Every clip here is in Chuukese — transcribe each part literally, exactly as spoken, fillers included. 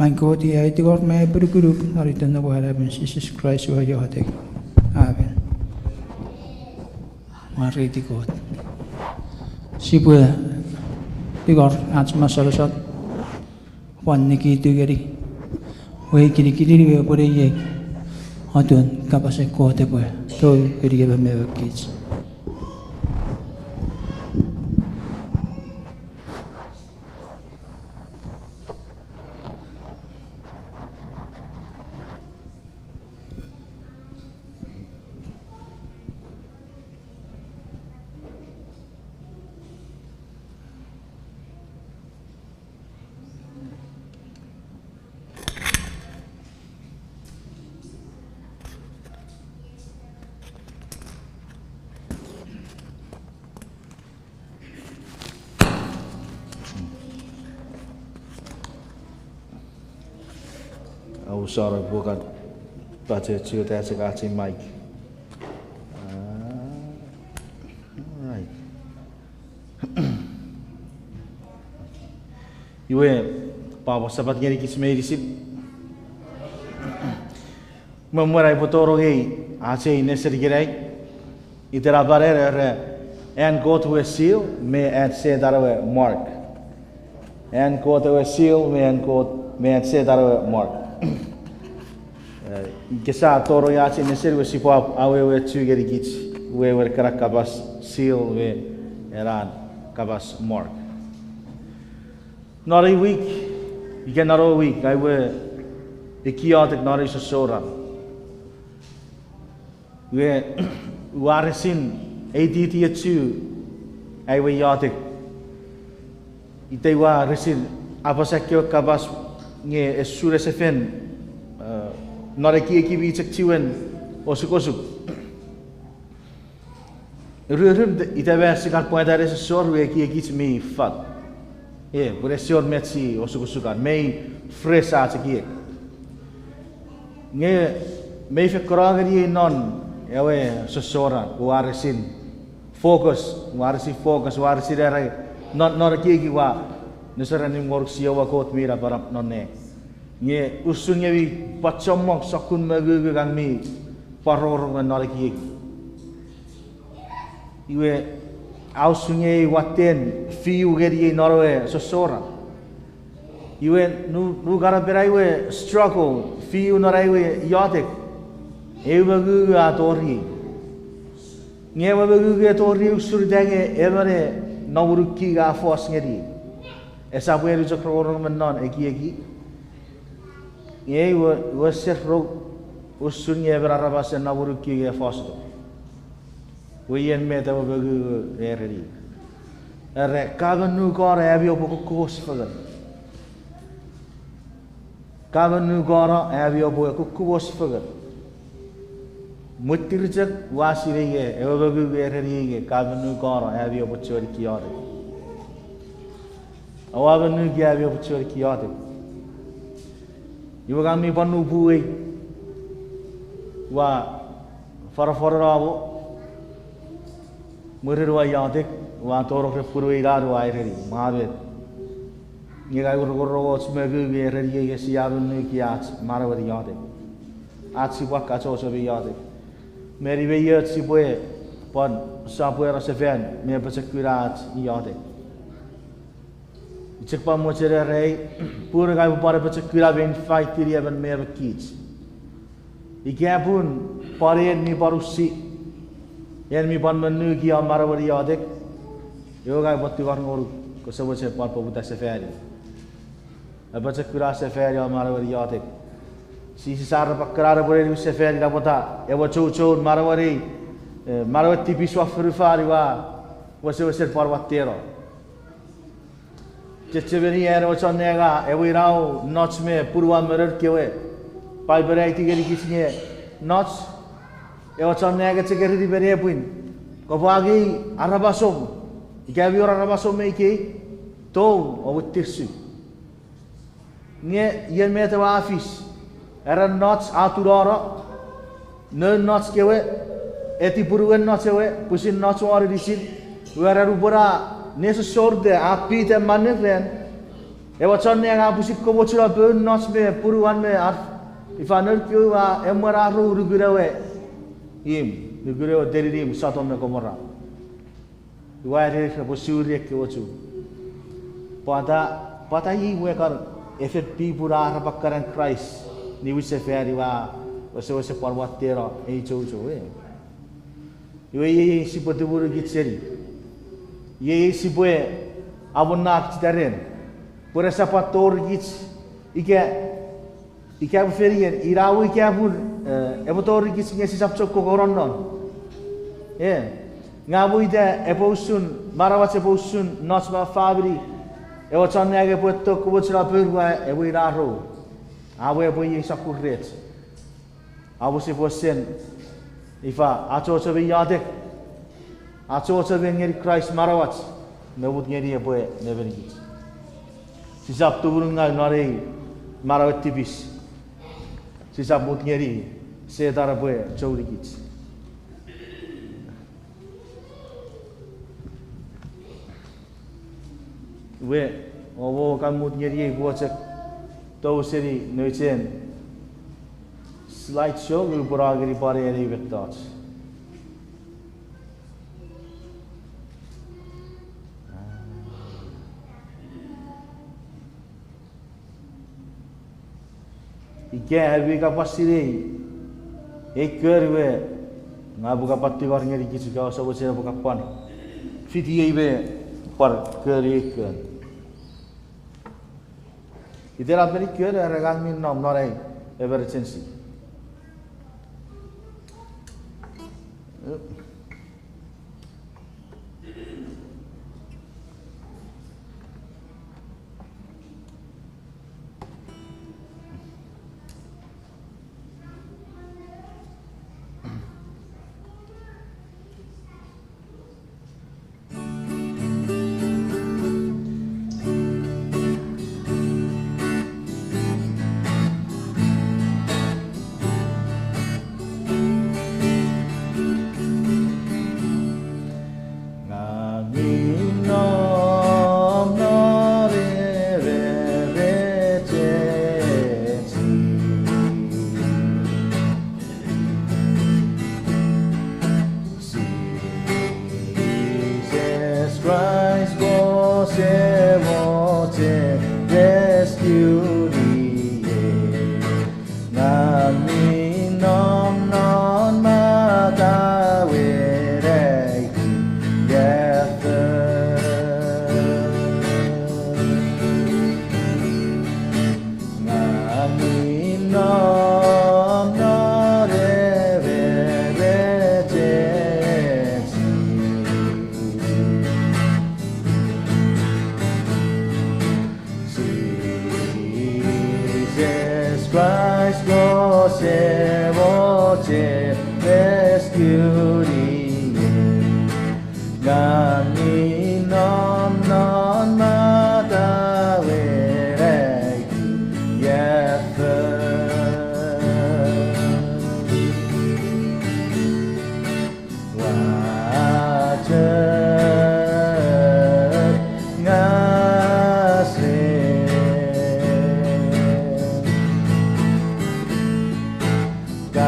An Kot iei ai tingor me apinukunuk non iten Noum we Anaemon Jises Kraist ua iotek, amen. Mwareiti Kot. Sipwe tingor ach mosonoson, pwan nikitu ngeni, we kinikinin we pwe iei atun kapasen Kot epwe tou ngeni emon me emon kich. Au sara pukan pache chuta chok achi mic. Ah, all right. Iwe, pwapwan Sapat ngeni kich meinisin. Me mwen ai upwe tonong ngeni ach ei nesen ikenai, iten apanen era, an Kot we seal me an Setan ewe mark. An Kot ewe seal me an Kot me an Setan ewe mark. Eh, ika sa tonong ngeni ach ei nesen iwe sipwe awewe chu ngeni kich wewen ekkana kapas seal me ena kapas mark. Non ei wik, ika non ei wik, ai we ekiotek non ei sossona. Iwe, ua resin eititiechu ai we iotek. Ita ua resin apasa ekkewe kapas nge usun ese fen, eh, non ekieki mi chok chiwen osukosuk. Rurun ita me sia kan pwata ne sossor we ekiekich mi fat. E, pwe ese wor met si osukosukan, mei fresh ach ekiek. Nge mei fen kona ngeniei non ewe sossona, ua resin focus, ua resin focus, ua resin era, non, non ekieki ua, nesor annim ngonuk Jiowa Kot mi napanap non nang. Nge usun nge mi pwan chommong sokkun mongungun ngang mi pwan rongorong me non ekieki. Iwe, a usun nge watten fiu ngeniei non ewe sossona. Iwe, nu, nu kana pena iwe struggle, fiu non ai we iotek. Eu mongungu a toriei. Nge ewe mongungu a toriei usun ita nge emon e nomunuk king a fos ngeniei. Esap enu chok rongorong me non ekieki. Nge iwe, iwe serou usun nge emon aramas e nomunuk king e fos ngeniei. Iwe ien met ewe mongungu a ereniei. Era, ka monukano ami oupwe kukkuwos fengen. Ka monukano ami oupwe kukkuwos fengen. Mwitir chok ua sinei nge ewe mongungu a ereniei nge ka monukano ami oupwe chuen kiotek. Oua monuki ami oupwe chuen kiotek. Iwe ngang mi pwan nupuwei, ua fanafanano mo, mwirin ua iotek, ua tonong ren punuwei na ua ereni, mwa met. Nge ngang ua rongorong och mongungu a ereniei nge sia monuki ach manauen iotek. Ach sipwe kachocho me iotek. Meni me ioch sipwe pwan sopweno sefan me apochokuna ach iotek. I chok pwan mochen erei, pun ngang upwe pwan apochokuna me invite-ini emon me emon kich. Ika pun pwan en mi pwan usi, en mi pwan monuki om manauen iotek, iwe ngang upwe tingor ngonuk, kose mochen pwan poputa sefani. Apochokuna sefani om manauen iotek. Jises a era pwan kana epwe niwin sefani, ina pwata ewe chouchoun manaueni, eh, manauen tipis won fonufan ua wesewesen pwan watteno. Chechemeni an ewe chon nang a ewinau noch me punuan me noun kewe. Paipen a aiti ngenikich nge noch, ewe chon nang a chok ereni me nepwin, kopwe angei aramasom. Ika mi wor aramasom me ikei, tou o witness. Nge ien met ewe a fis, era noch a tunono, noun noch kewe, eti punuen noch ewe, pwisin noch won inisin, iwe era nupwen a nesosor te a pita manin ran, Ewe chon nang a pwisin komochuno poun, noch me punuan me ar, ifa, noun kewe a emwen a rou nukun ewe imw, nukun ewe tenin imw Sotom me Komora. Iwe a ereni ir repwe suri ekkewe chuk. Pwata, pwata iei we kan efet pipun a arapakanan Kraist niwin sefan iwe a wesewesen pwan watteno ei chouchou, e? Iwe iei sipwe tumunukich seni. Iei sipwe amonnakich ita ren. Pwe esap pwan torikich ika, ika pwe fenien, ina we ika pun, e, epwe torikich nge sisap chok kokonon non. E, ngang mwo ita epwe usun, manauach epwe usun noch me famini, ewe chon nang epwe etto komochuno poun we epwe ina rou. A we epwe iei sokkun rech. A pwe sipwe sen, ifa, achocho me iotek, achocho me ngeni Kraist manauach, me mut ngeni epwe nemenikich. Sisap tumunungau non ei manauen tipis. Sisap mut ngeni Setan epwe chounikich. Iwe, oupwe kan mut ngeni ei pwe chok tou seni nouch ei slide show, upwe no ngeni pwan ei mettoch. Ika ami ka pwan sinei ei kon we, ngang upwe kan pwan tingor ngeni kich ika ouse mochen epwe kan pwan fiti ei me pwan koni ei kon. Itenapen ei kon era Ngang mi nom non ai emergency. Ngang mi nom non ewe emergency. Jises Kraist, kose mochen rescue-ni ei. Ngang mi nom non matawen ai iafo. Ngang mi nom non ewe emergency. Jises Kraist, kose mochen rescue-ni ei. Ngang mi nom non matawen ai iafo. Ua chok ngaseno. Kapasen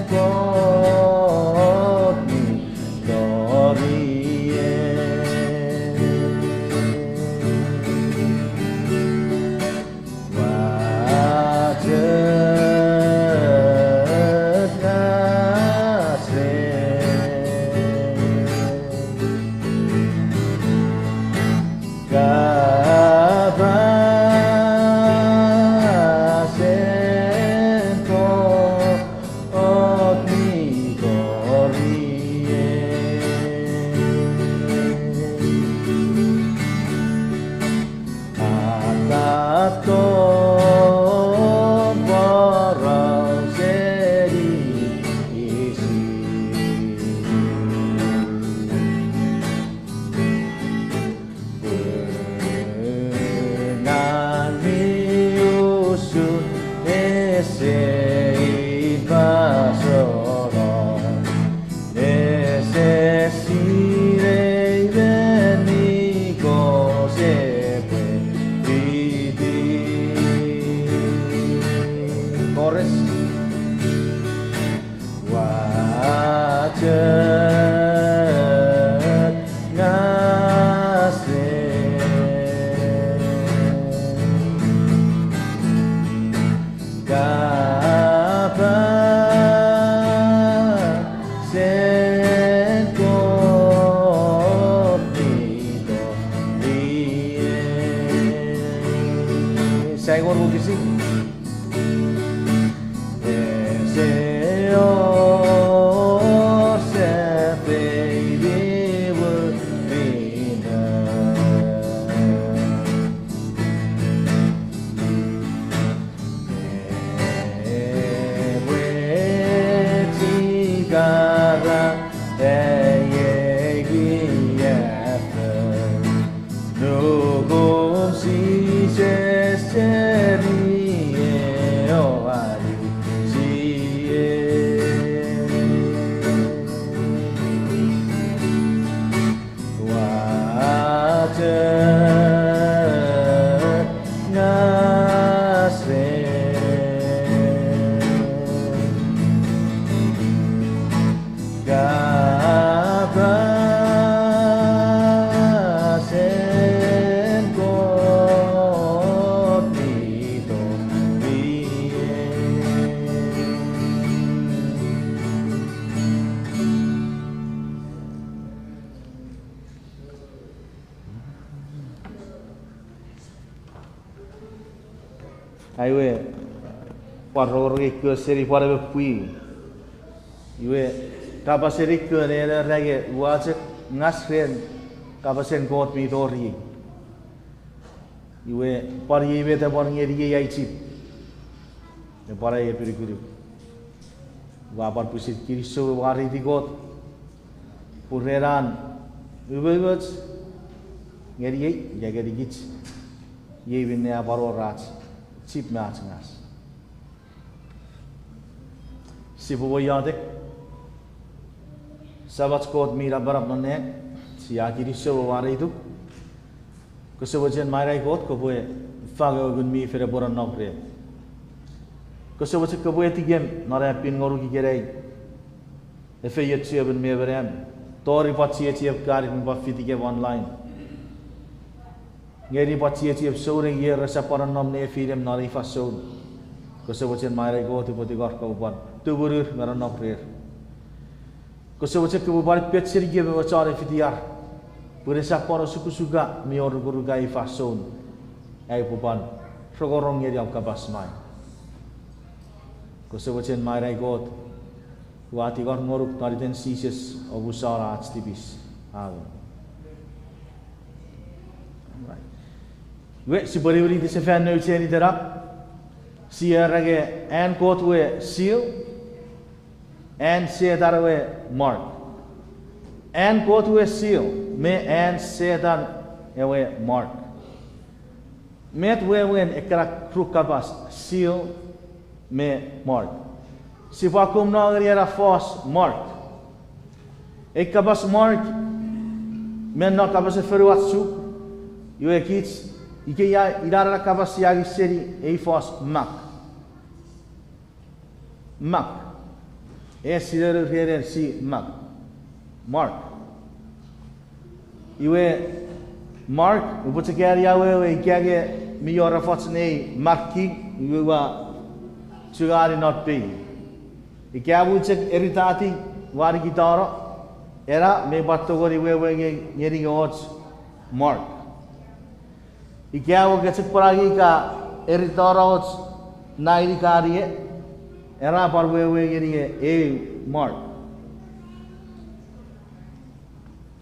Kot mi tori ei. Ua chok ngaseno. Kapasen Kot mi tori ei. Atap to porausen Jises. Ngang mi usun ese ifa soro, ese si Ai wor wokisin. Ese wor sefei mi wurina. Epwe chikara ei ekiafo. Nukum Jises seni ewe anisi. Ua chok ngas ren kapasen Kot mi tori. Aiwe, pwan rongorong ekkewe seni pwan ewe pwi. Iwe, kapasen ikkun ena ra nge ua chok ngas ren kapasen Kot mi toriei. Iwe, pwan iei met epwe ngeniei ai chip. Epwe pwan ai epinukunuk. Ua pwan pwisin kinisou me mwareiti Kot pun ren an umoumoch ngeniei, ika ngenikich, iei minne a pwan wor ach chip me ach ngas. Sipwe mo iotek. Samach Kot mi napanap non nang, sia kinisou me mwareituk. Kose mochen Main Kot kopwe fang ewe Ngun mi Fel epwe nonnom rem. Kose mochen kopwe etikem non am pin ngonuk ikenai. Efeiochu emon me emon am, tori pwan chiechiei kan mi pwan fitikem online. Ngeni pwan chiechiei souneng ier resap pwan nonnom nefinem non ei fansoun. Kose mochen Main Kot upwe tingor kopwe pwan tumunur me nonnom rer. Kose mochen kopwe pwan pechenikem ewe chon efitiar, pwe resap pwan osukosuka mi orukoruka ei fansoun, ai upwe pwan rongorong ngeni om kapas mai. Kose mochen Main Kot, ua tingor ngonuk non iten Jises, omusano ach tipis. Amen. Iwe, sipwe niwiniti sefan nouch ei itenap. Sia era nge an Kot we seal, an Setan ewe mark. An Kot we seal me an Setan ewe mark. Met wewen ekkana ru kapas seal me mark? Sipwe akkom no ngeni ena fos mark. Ei kapas mark me non kapasen fonuach Chuuk, iwe kich, ikeia ina ena kapas sia angei seni ei fos mak. Mak. E sineno ren an si mak. Mark. Iwe, mark, upwe chok ani awewe ika nge mi wor efoch nei mark king, iwe ua chungani non pei. Ika mwo chok eritati, ua nikitano, ena mi pwan tongeni wewe nge-, ngeni och mark. Ika mwo ke chok pwan angei ika eritano och naini kan ie, ena pwan wewe ngeni eu mark.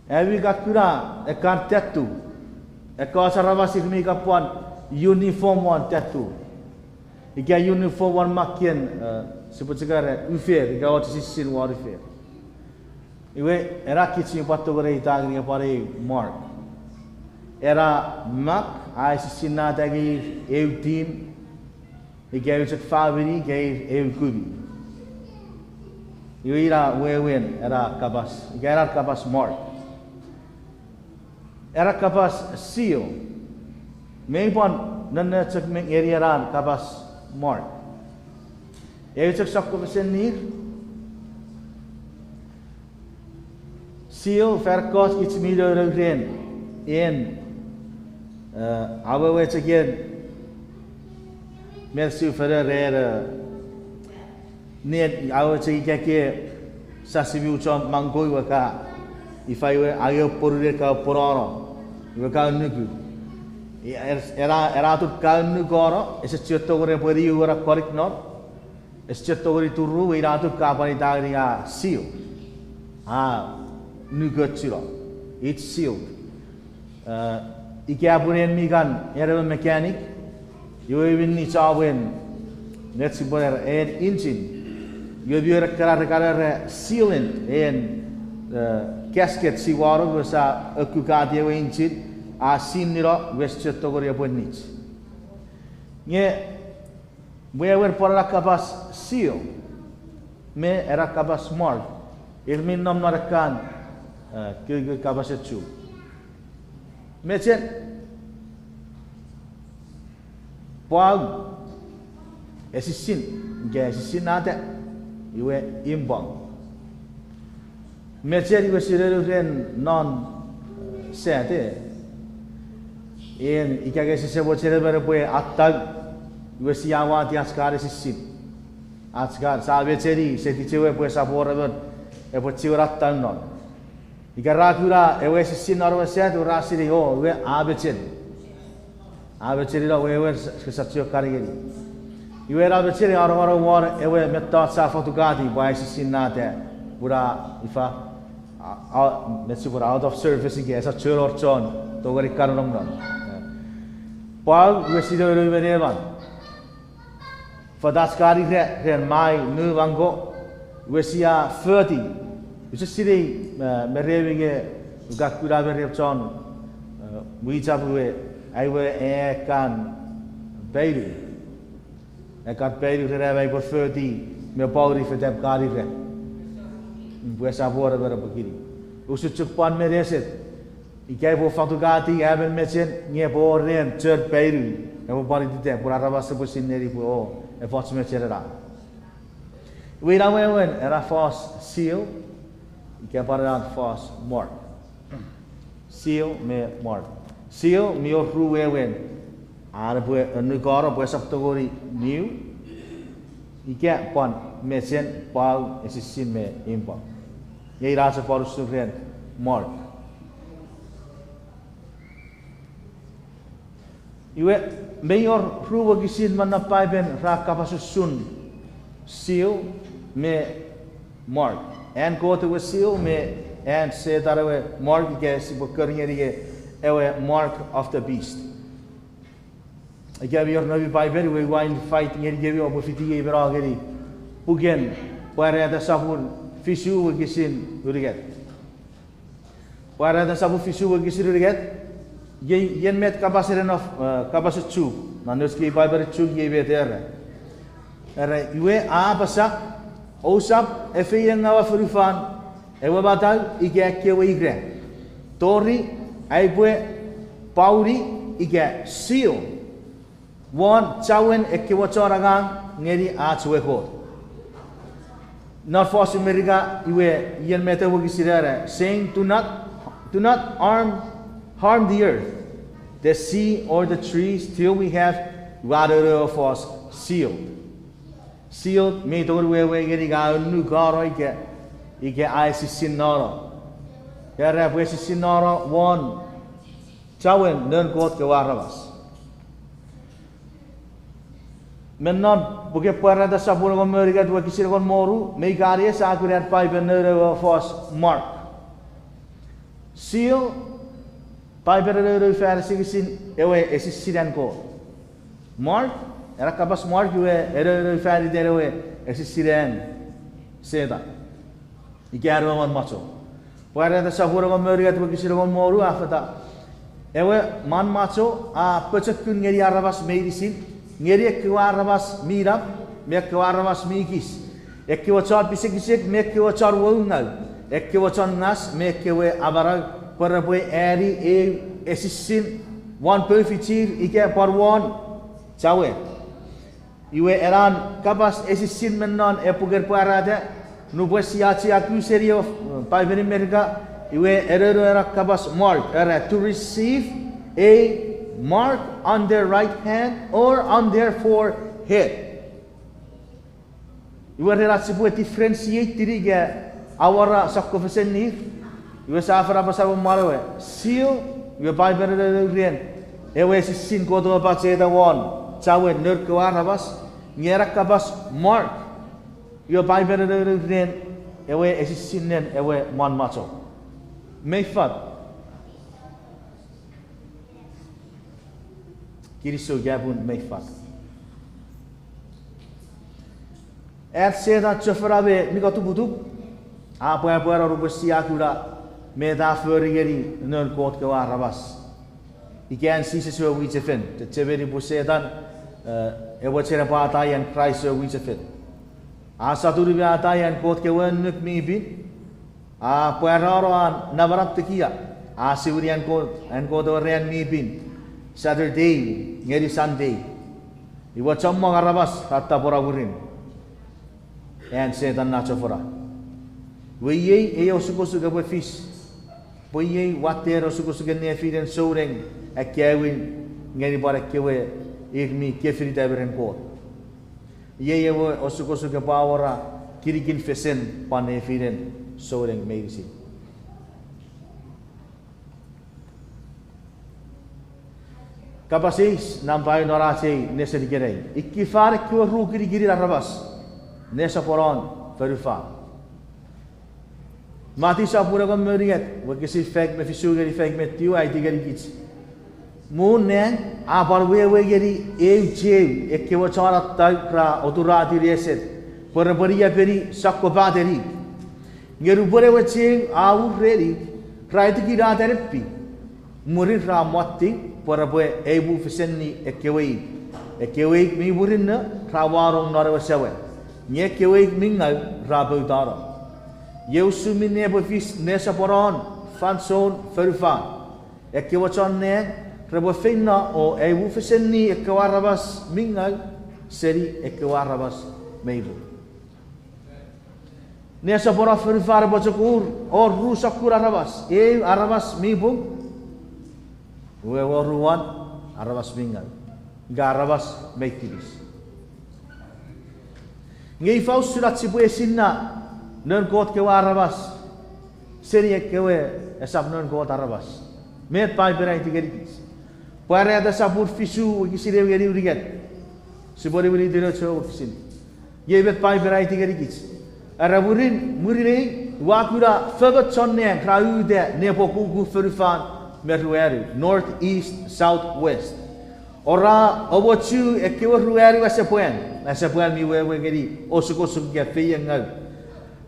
Ami ka kuna ekkan tattoo, ekkoch aramas ir mi kan pwan uniform won tattoo. Ika uniform won makken, eh, sipwe chok era ufer, ika och esisin won ufer. Iwe, ena kich mi pwan tongeni eita ngeni pwan eu mark. Ena mak a esisinnata ngeni eu team, ika eu chok famini, ika eu, eu kumi. Iwe ina wewen ena kapas, ika ena kapas mark. Ena kapas seal, mei pwan nonno chok me ngeni ena kapas mark. Eu chok sokkofesen ir. Seal, fan ekkoch kich mi nounou ren, en, eh, awewe chok en, met sufeneren, eh, nen awewe chok ika ke sasimiu chon mangkoi iwe ka, ifa iwe, angei ponunen ka ponono, iwe ka nuku. Ena, ena atun ka annukono, ese chiwen tongeni epwe niu ena konik non. Ese chiwen tongeni turu, iwe ina atun ka pwan iteni a seal. A nukochuno. It's sealed. Ika pun en mi kan en ewe mechanic, iwe mi nichomwen, met sipwe era, en engine. Iwe mi wor ekkana re kan era sealant en gasket si wanong, iwe sa akkukati ewe engine, a sinnino, iwe ese chiwen tongeni epwe nich. Nge wewen pwan ena kapas seal me ena kapas mark, ir mi nom non ekkan, e, kukun kapasen Chuuk. Mechen, pwau, esisin, ika esisinnata, iwe impwang. Mechen iwe sia nounou ren non, e, Sate. En ika nge sise mochen emon epwe attau, iwe sia wati ach kan esisin. Ach kan, sia mecheni setiche we pwe esap wor emon epwe chiwen attau non. Ika ra kuna ewe esisin non ewe Sat, iwe ra sinei o, iwe a mechen. A mechen ina wewen, sa, sa chiwen kan ngeni. Iwe ena mechen a anongonong won ewe mettoch sia fotukati pwe a esisinnata, pun a, ifa, a, a, met sipwe era, out of service ika esap chuen wor chon tongeni kan nonnom non. Pwau, iwe sia nounou me neman. Fat ach kan ira ren mai nu mango, iwe sia foti. Use sinei, e, me remi nge ua kan kuna me remi chon, e, mwichap iwe, ai we ekkan painu. Ekkan painu ren am aipwe foti me pouni fetan kan ira. Pwe esap wor emon epwe kini. Usun chok pwan meneset. Ika epwe fotukati emon mechen nge epwe wor ren chon painu, epwe pwan itita pun aramas epwe sinei pwe o, efoch mechen ena. Iwe ina wewen ena fos seal, ika pwan ena fos mark. Seal me mark. Seal mi wor ru wewen. An epwe annukono pwe esap tongeni niu, ika pwan mechen, pwau, esisin me impwang. Nge ina chok pwan usun ren mark. Iwe, mei wor ru wokisin me non Paipen ra kapas usun seal me mark. An Kot ewe seal me an Setan ewe mark, ika sipwe kori ngeni ewe mark of the beast. Ika mi wor noumi Paipen, iwe ua invite ngenikemi oupwe fiti ei me no ngeni puken Pwarata sopun fisu wokisin unungat. Pwarata sopun fisu wokisin unungat, ien, ien met kapasen ena, e, kapasen Chuuk, non nouch kei Paipen Chuuk iei met era. Era, iwe a apasa, ousap efeiengaua fonufan, ewe matau ika ekkewe ira, tori aipwe pouni ika seal won chauen ekkewe chon angang ngeni ach we Kot. Non fosun Merika iwe ien met ewe wokisin era, saying, do not, do not harm, harm the earth, the sea, or the trees till we have, ua nounou ewe fos sealed. Sealed mi tongeni wewe ngeni ika a annukono ika, ika a esisinnano. Era pwe esisinnano won chauen noun Kot kewe aramas. Me non puken Pwarata sopun engon me unungat wokisin engon me ru, me ika anies a kuna an Paipen nounou ewe fos mark. Seal, Paipen a nounou fan asengesin ewe esisinan Kot. Mark, ena kapas mark iwe a nounou fan iten ewe esisinan Setan. Ika an we manmwacho. Pwarata sopun engon me unungat wokisin engon me ru a fata, ewe manmwacho a pochokun ngeni aramas meinisin, ngeni ekkewe aramas mi nap, me ekkewe aramas mi kis, ekkewe chon pisekisek, me ekkewe chon woungau, ekkewe chon ngas, me ekkewe amanau, pwe repwe ani eu esisin won poufichir ika pwan won chawer. Iwe ena kapas esisin me non ewe puken Pwarata, nupwen sia chiaku seni ewe Paipen Merika, iwe a nounou ena kapas mark, era to receive a mark on their right hand or on their forehead. Iwe ren ach sipwe differentiate-ini ika awora sokkofesenir, iwe sia fen apasa pwe mwan ewe seal, iwe Paipen a nounou ren Ewe esisin Kot ewe pacheta won chawen noun kewe aramas, nge ena kapas mark. Iwe Paipen a nounou ren ewe esisinen ewe mwanmacho. Mei fat. Kinisou ika pun mei fat. An Setan chofona me nikatuputup, a pwapwano nupwen sia kuna met a fori ngeni noun Kot kewe aramas. Ika an Jises ewe mwichefen, chechemeni pwe Setan, eh, e mochen epwe atai an Kraist ewe mwichefen. A sotuni me atai an Kot kewe annuk mi pin, a pwarano an namanam tekia, a siwini an Kot, an Kot ewe ran mi pin, Saturday ngeni Sunday. Iwe chommong aramas ra tapweno mwirin an Setan na chofona. Iwe iei ei osukosuk epwe fis. Pwe iei watten osukosuken nefinen souneng akkaewin ngeni pwan ekkewe ir mi kefinita me ren Kot. Iei ewe osukosuk epwe awora kinikin fesen pwan nefinen souneng meinisin. Kapas eis nampa eu non ach ei nesen ikenai. Ikkefan ekkewe ru kinikinin aramas nesoponon fonufan? Matiu sopun engon me unungat, wokisin faik me fisu ngeni faik me tiu a aiti ngenikich. Muun nang a pwan wewe ngeni eu cheu ekkewe chon attau ra oturatiw neset, pwe repwe niapeni sokkopaten ik. Nge nupwen ewe cheu a ur ren ik, ra etikinata nepi. Mwirin ra mottiw pwe repwe eimufesenni ekkewe ik. Ekkewe ik mi murinno ra wanong non ewe sewe, nge ekkewe ik mi ngau ra poutano. Iei usun minne epwe fis nesoponon fansoun fonufan. Ekkewe chon nang repwe feino o eimufesenni ekkewe aramas mi ngau seni ekkewe aramas mi pung. Nesoponon fonufan epwe chok ur o ru sokkun aramas, eu aramas mi pung, iwe oruan aramas mi ngau, ika aramas mi tipis. Nge ifa usun ach sipwe esinna noun Kot kewe aramas seni ekkewe esap noun Kot aramas? Met Paipen a aiti ngenikich? Pwarata sopun fisu wokisin ew ngeni unungat. Sipwe niwiniti nouch ewe wokisin. Iei met Paipen a aiti ngenikich. Era mwirin, mwirin ei, ua kuna fomon chon nang ra uta nepokukun fonufan me ruanu, north, east, south, west. O ra amochu ekkewe ruanu asepwan, asepwan mi wewe ngeni osukosuk ika feiengau.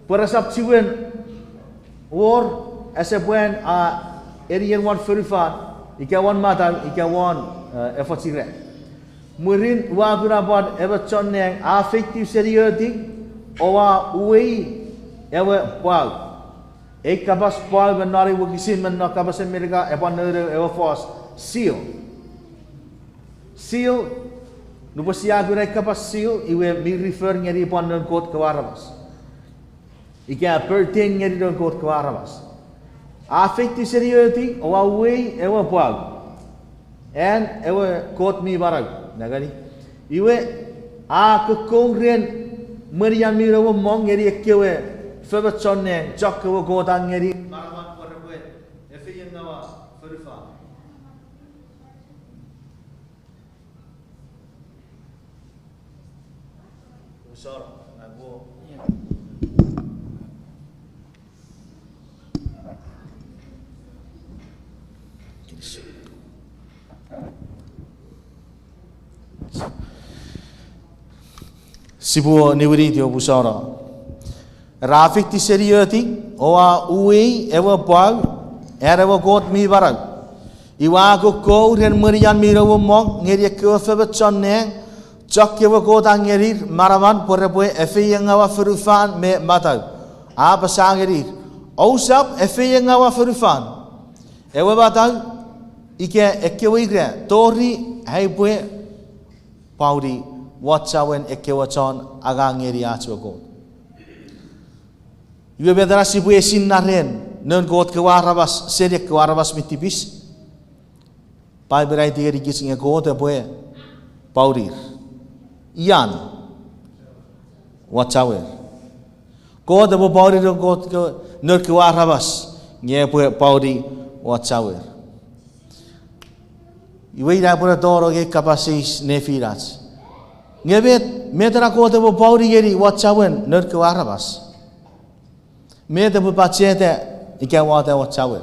Pwe resap chiwen wor asepwan a enien won fonufan, ika won matau, ika won, eh, efoch ira. Mwirin ua kuna pwan emon chon nang a feitiw seni otik, o a uwei ewe pwau. Ei kapas pwau me non ei wokisin me non kapasen Merika epwe nounou ewe fos seal. Seal, nupwen sia kuna ei kapas seal, iwe mi refer ngeni pwan noun Kot kewe aramas. Ika pertain ngeni noun Kot kewe aramas. A feitiw seni otik, o a uwei ewe pwau. An ewe Kot mi manau, nengeni. Iwe, a kokko ren mwen ian mi nouemong ngeni ekkewe fomon chon nang, chokkewe Kot a ngeni manaman pwe repwe efeiengaua fonufan. Usor, ngang wo. Sipwe niwiniti o pusono. Ra feitiw seni otik, o a uwei ewe pwau, an ewe Kot mi manau. Iwe a kokko ren mwen ian mi nouemong ngeni ekkewe fomon chon nang, chokkewe Kot a ngenir manaman pwe repwe efeiengaua fonufan me matau. A apasa ngenir, ousap efeiengaua fonufan, ewe matau, ika ekkewe ira, tori ai upwe pwauni won chawen ekkewe chon angang ngeni ach we Kot. Iwe met ena sipwe esinna ren noun Kot kewe aramas seni ekkewe aramas mi tipis? Paipen a aiti ngenikich nge Kot epwe pwaunir. Ian, won chawer. Kot epwe pwauni noun Kot kewe, noun kewe aramas, nge epwe pwauni won chawer. Iwe ina epwe ne tonong ei kapas eis nefinach. Nge met, met ena Kot epwe pouni ngeni wachawen noun kewe aramas? Met epwe pacheta ika wata wachawer?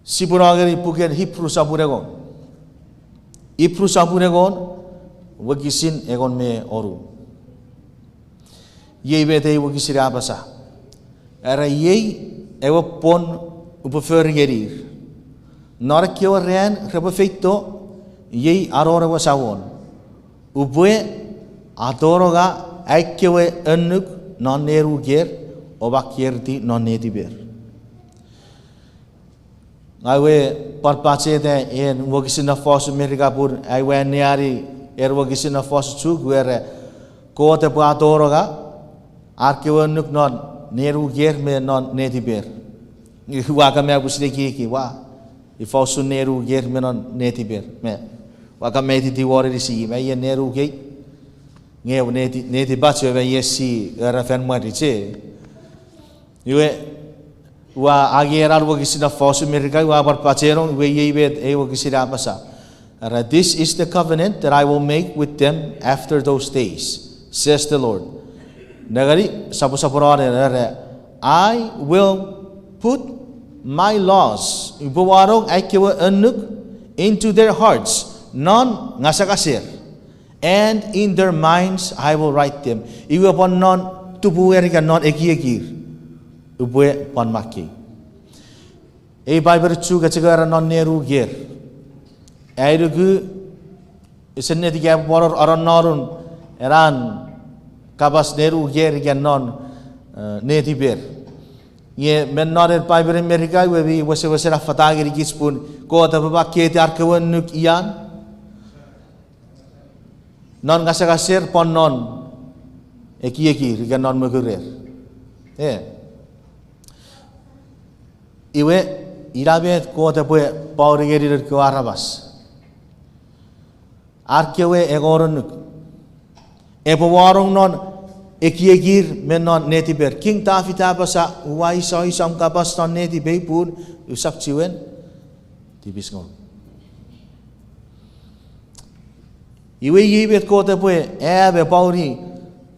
Sipwe no ngeni puken Hipru sopun engon. Hipru sopun engon, wokisin engon me onu. Iei met ei wokisin a apasa. Era iei ewe pwon upwe fori ngenir. Non ekkewe ran repwe feito, iei anon ewe Samon. Upwe atononga ai kewe annuk non nenuker, o makketi non netiper. Ngang ua pwan pacheta en wokisin non fosun Merika pun ai ua anneani en wokisin non fosun Chuuk, iwe era, Kot epwe atononga ar kewe annuk non nenuker me non netiper. Ua kan pwisin ekieki, wa, ifa usun nenuker me non netiper? Me ua kan aititi won anisi, me ie nenukei, nge neti, netipach we me ie si era fan mwanich. Iwe, ua angei ena wokisin non fosun Merika, ua pwan pachenong, iwe iei met ei wokisin a apasa. Era, This is the covenant that I will make with them after those days, says the Lord. Nengeni, soposoponon, era, I will put my laws, upwe wanong ai kewe annuk, into their hearts, non ngasangaser. And in their minds I will write them. Iwe pwan non tupuer ika non ekiekir upwe pwan makkei. Ei Paipen Chuuk a chok era non nenuker. Ai nuku, ese netikem pwan wor anonnonun ena kapas nenuker ika non, eh, netiper. Nge me non ei Paipen Merika iwe mi wesewesen affata ngenikich pun Kot epwe makketi ar kewe annuk ian, non ngasangaser pwan non ekiekir ika non mokurer. E. Iwe, ina met Kot epwe pouni ngeni noun kewe aramas. Ar kewe engon annuk epwe wanong non ekiekir me non netiper. King Tafit a apasa, ua isoiso om kapas non netipei pun usap chiwen tipis ngonuk. Iwe iei met Kot epwe aea me pouni,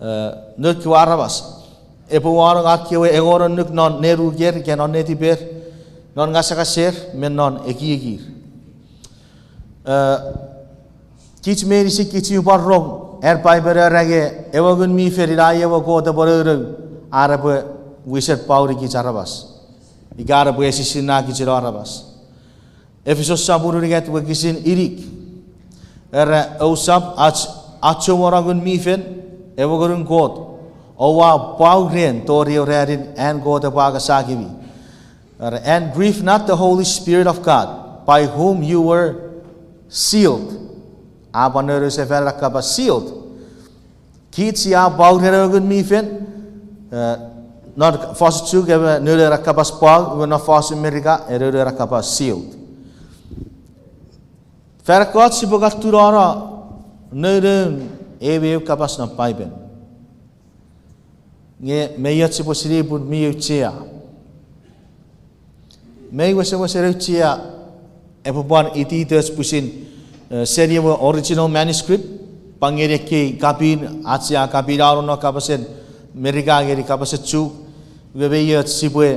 eh, noun kewe aramas. Epwe wanong ar kewe engon annuk non nenuker ika non netiper, non ngasangaser me non ekiekir. Eh, kich meinisin kich mi pwan rong an Paipen era nge ewe Ngun mi Fel ina i ewe Kot epwe nounou an epwe wisen pouni kich aramas ika an epwe esisinna kich non aramas. Efisos sopun unungat wokisin inik. Era, ousap ach, achouono Ngun mi Fel, ewe Ngunun Kot, oua pwau ren tori ewe ranin an Kot epwe angasakemi. Era, and grieve not the Holy Spirit of God, by whom you were sealed. A pwan nounou sefan ena kapas sealed. Kich sia pwau ren ewe Ngun mi Fel, eh, non fosun Chuuk ewe nounou ena kapas pwau, iwe non fosun Merika e nounou ena kapas sealed. Fan ekkoch sipwe kan tunono nounoun ewe, ewe kapas non Paipen. Nge mei och sipwe sinei pun mi auchea. Mei wesewesen auchea epwe pwan ititoch pwisin, eh, seni ewe original manuscript, pwan ngeni ekkei kapin, ach sia kapin ano non kapasen Merika ngeni kapasen Chuuk, iwe mei och sipwe,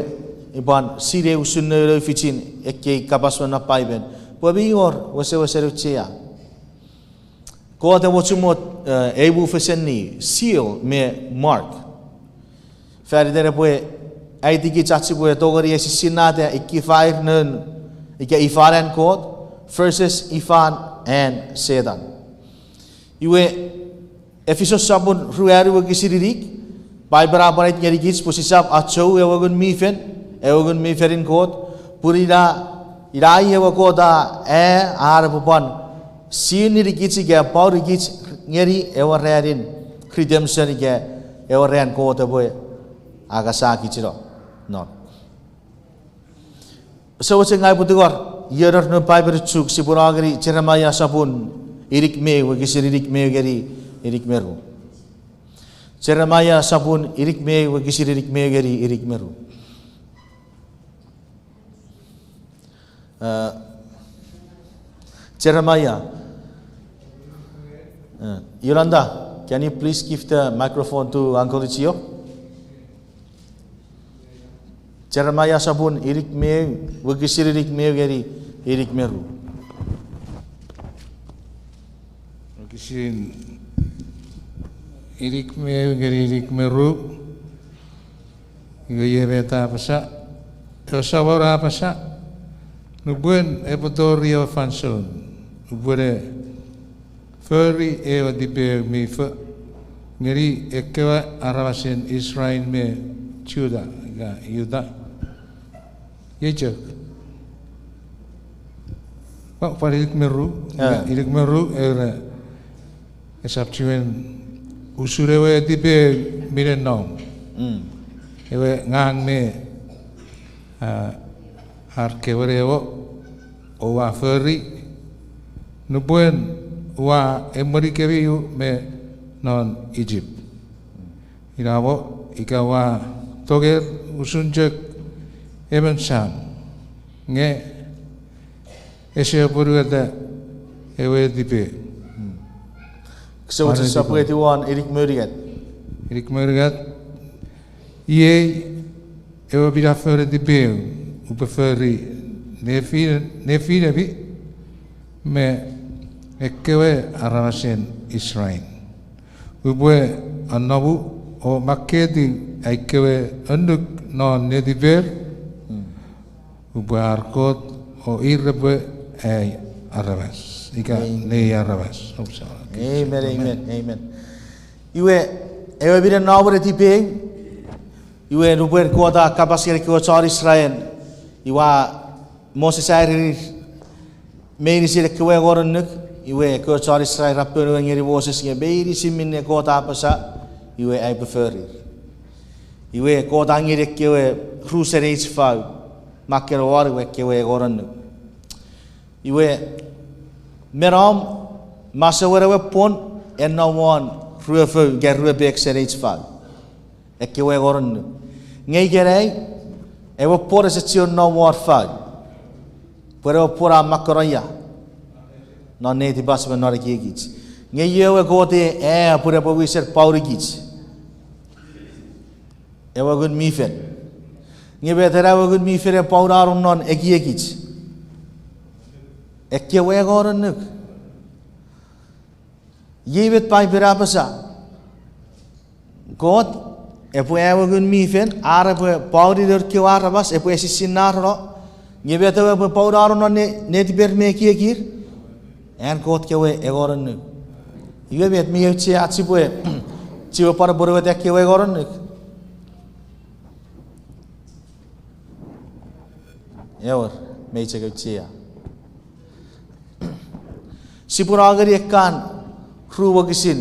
eh, pwan sinei usun nounou fichin ekkei kapas me non Paipen. Pwe mi wor wesewesen auchea. Kot e mochen mwo, eh, ei mufesen ni seal me mark. Fan iten epwe aitikich ach sipwe tongeni esisinnata ika ifa ir noun, ika ifan an Kot versus ifan an Setan. Iwe, Efisos sopun ruanu wokisin inik, Paipen a pwan aiti ngenikich pwe sisap achou ewe Ngun mi Fel, ewe Ngun mi Felin Kot, pun ina, ina i ewe Kot a, a, a epwe pwan seal ngenikich ika pwaunikich ngeni ewe ranin redemption ika ewe ran Kot epwe angasakich non. Sewese ngang upwe tingor, iener non Paipen Chuuk sipwe no ngeni Jeremaia sopun inik me ew wokisin inik me ew ngeni inik me ru. Jeremaia sopun inik me ew wokisin inik me ew ngeni inik me ru. Uh, Jeremiah. Uh, Yolanda, can you please give the microphone to Uncle Ichio? Jeremiah sopun inik me ew, wokisin inik me ew ngeni inik me ru. Wokisin inik me ew ngeni inik me ru. Iwe iei met a apasa, ewe Samon a apasa, nupwen epwe tori ewe fansoun, upwene fori ewe tipeeu mi fo ngeni ekkewe aramasen Israel me Juda, ika Juda. Iei chok. Pwan inik me ru, inik me ru, era, esap chiwen usun ewe tipeeu minen nom. Ewe ngang me, a, ar kewe newo, oua fori, nupwen ua emwenikemi me non Egypt. Ina mo ika ua tonger usun chok emon sam, nge ese apwonueta ewe tipeeu. Kiso mochen sopweti won inik me unungat. Inik me unungat. Iei ewe minafon tipeeu upwe fori nefinemi me ekkewe aramasen Israel. Upwe anomu o makketiw ai kewe annuk non netiper, upwe ar Kot o ir repwe ai aramas, ika nei aramas. Amen, amen, amen. Iwe, ewe minen nom we tipeeu, iwe nupwen Kot a kapas ngeni ekkewe chon Israel, iwe Moses a erenir meinisin ekkewe engon annuk, iwe ekkewe chon Israel ra ponueni ngeni Moses nge meinisin minne Kot a apasa, iwe aipwe forir. Iwe Kot a ngeni ekkewe ru seni ach fau, makken won iwe ekkewe engon annuk. Iwe, me nom, masouen ewe pwon, e nom won ruefou ika ruepek seni ach fau. Ekkewe engon annuk. Nge ikenai, ewe pwon ese chiwen nom won fau. Pwe ewe pwon a makkeno ia non netipach me non ekiekich. Nge iei ewe Kot e, e, pwe epwe wisen paunikich ewe Ngun mi Fel. Nge met ena ewe Ngun mi Fel e paunano non ekiekich? Ekkewe engon annuk. Iei met Paipen a apasa. Kot epwe aea ewe Ngun mi Fel, ar epwe pauni nour kewe aramas, epwe esisinnareno. Nge met ewe epwe paunano non ne-, netiper me ekiekir? An Kot kewe engon annuk. Iwe met mi auchea ach sipwe, sipwe pwan apwonueta ekkewe engon annuk? Ewer, mei chok auchea. Sipwe no ngeni ekkan ru wokisin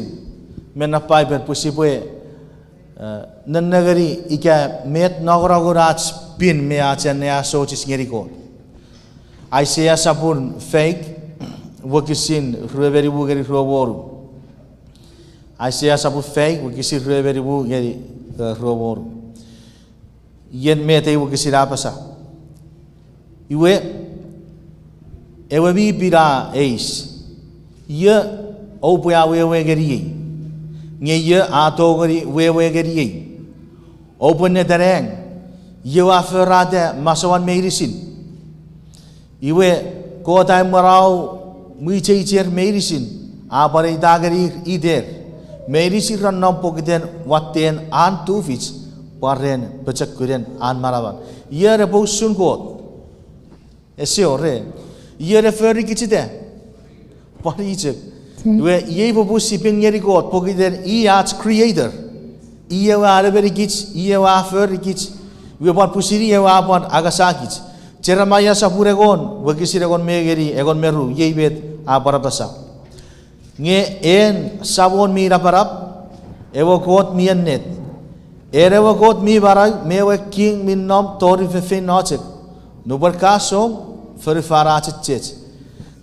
me non Paipen pwe sipwe, eh, nennengeni ika met nongonongun ach pin me ach anneasochis ngeni Kot. Aisea sopun faik, wokisin rue me nimu ngeni rue me wonu. Aisea sopun faik, wokisin rue me nimu ngeni, eh, rue me wonu. Ien met ei wokisin a apasa. Iwe, ewe mi pin a eis, io oupwe awewe ngeniei, nge io a tongeni wewe ngeniei? Oupwe neta nang, io a forata masouan meinisin? Iwe, Kot a emwenau mwicheicher meinisin, a pwan eita ngenir iter, meinisin ra nom pokiten watten an tufich, pwan ren pochokunen an manaman. Io epwe usun Kot? Ese wor, e. Io ne fori kich ita? Pwan i chok. Iwe, iei popun sipwe pin ngeni Kot pokiten i ach creator. I ewe a nemenikich, i ewe a forikich. Iwe pwan pwisin i ewe a pwan angasakich. Jeremaia sopun engon, wokisin engon me ngeni engon me ru, iei met a pwan apasa. Nge en Samon mi napanap, ewe Kot mi ennet, en ewe Kot mi manau me ewe King mi nom tori feinfeino chok. Nupwen ka song, fonufan a chechech.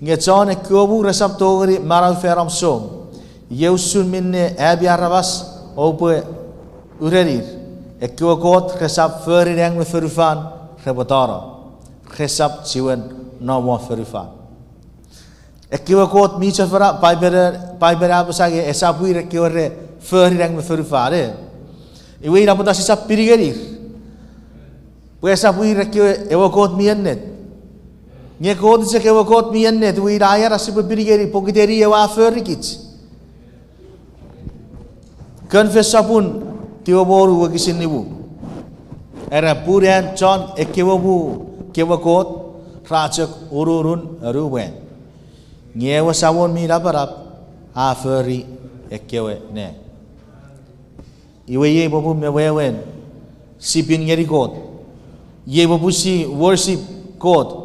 Nge chon ekkewe mu resap tongeni manau fan om song. Iei usun minne ami aramas oupwe urenir, ekkewe kot resap fori nang me fonufan repwe tano. Resap chiwen nom won fonufan. Ekkewe kot mi chofona, Paipen, Paipen a apasa nge esap ir ekkewe re fori nang me fonufan, e. Iwe ina pwata sisap pin ngenir. Pwe esap ir ekkewe ewe kot mi ennet. Nge Kot chok ewe Kot mi ennet, iwe ina ian sipwe pin ngenir pokiten i ewe a fori kich. Konfes sopun tiwe me wonu wokisin nimu. Era pun an chon ekkewe mu kewe kot ra chok ununun anu mwan. Nge ewe Samon mi napanap a fori ekkewe nang. Iwe iei popun me wewen si pin ngeni Kot. Iei popun si worship Kot.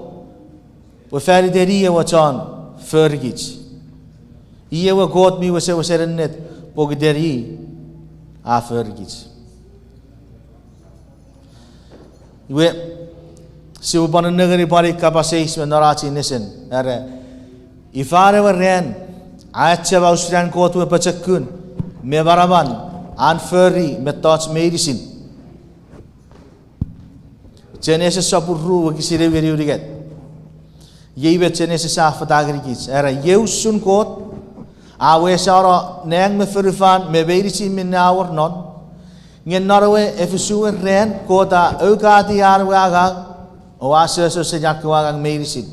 Pwe fan iten i ewe chon forikich. I ewe Kot mi wesewesen ennet pokiten i a forikich. Iwe, sipwe pwan nengeni pwan ei kapas eis me non ach ei nesen, are, ifan ewe ran a achema usun an Kot we pochokun me manaman an fori mettoch meinisin. Genesis sopun ru wokisin ew ngeni unungat. Iei met Genesis a fata ngenikich. Era, iei usun Kot a wesano nang me fonufan me meinisin minne a wor non. Nge non ewe efisuwen ran Kot a aukati an we angang, o a soso seni an kewe angang meinisin.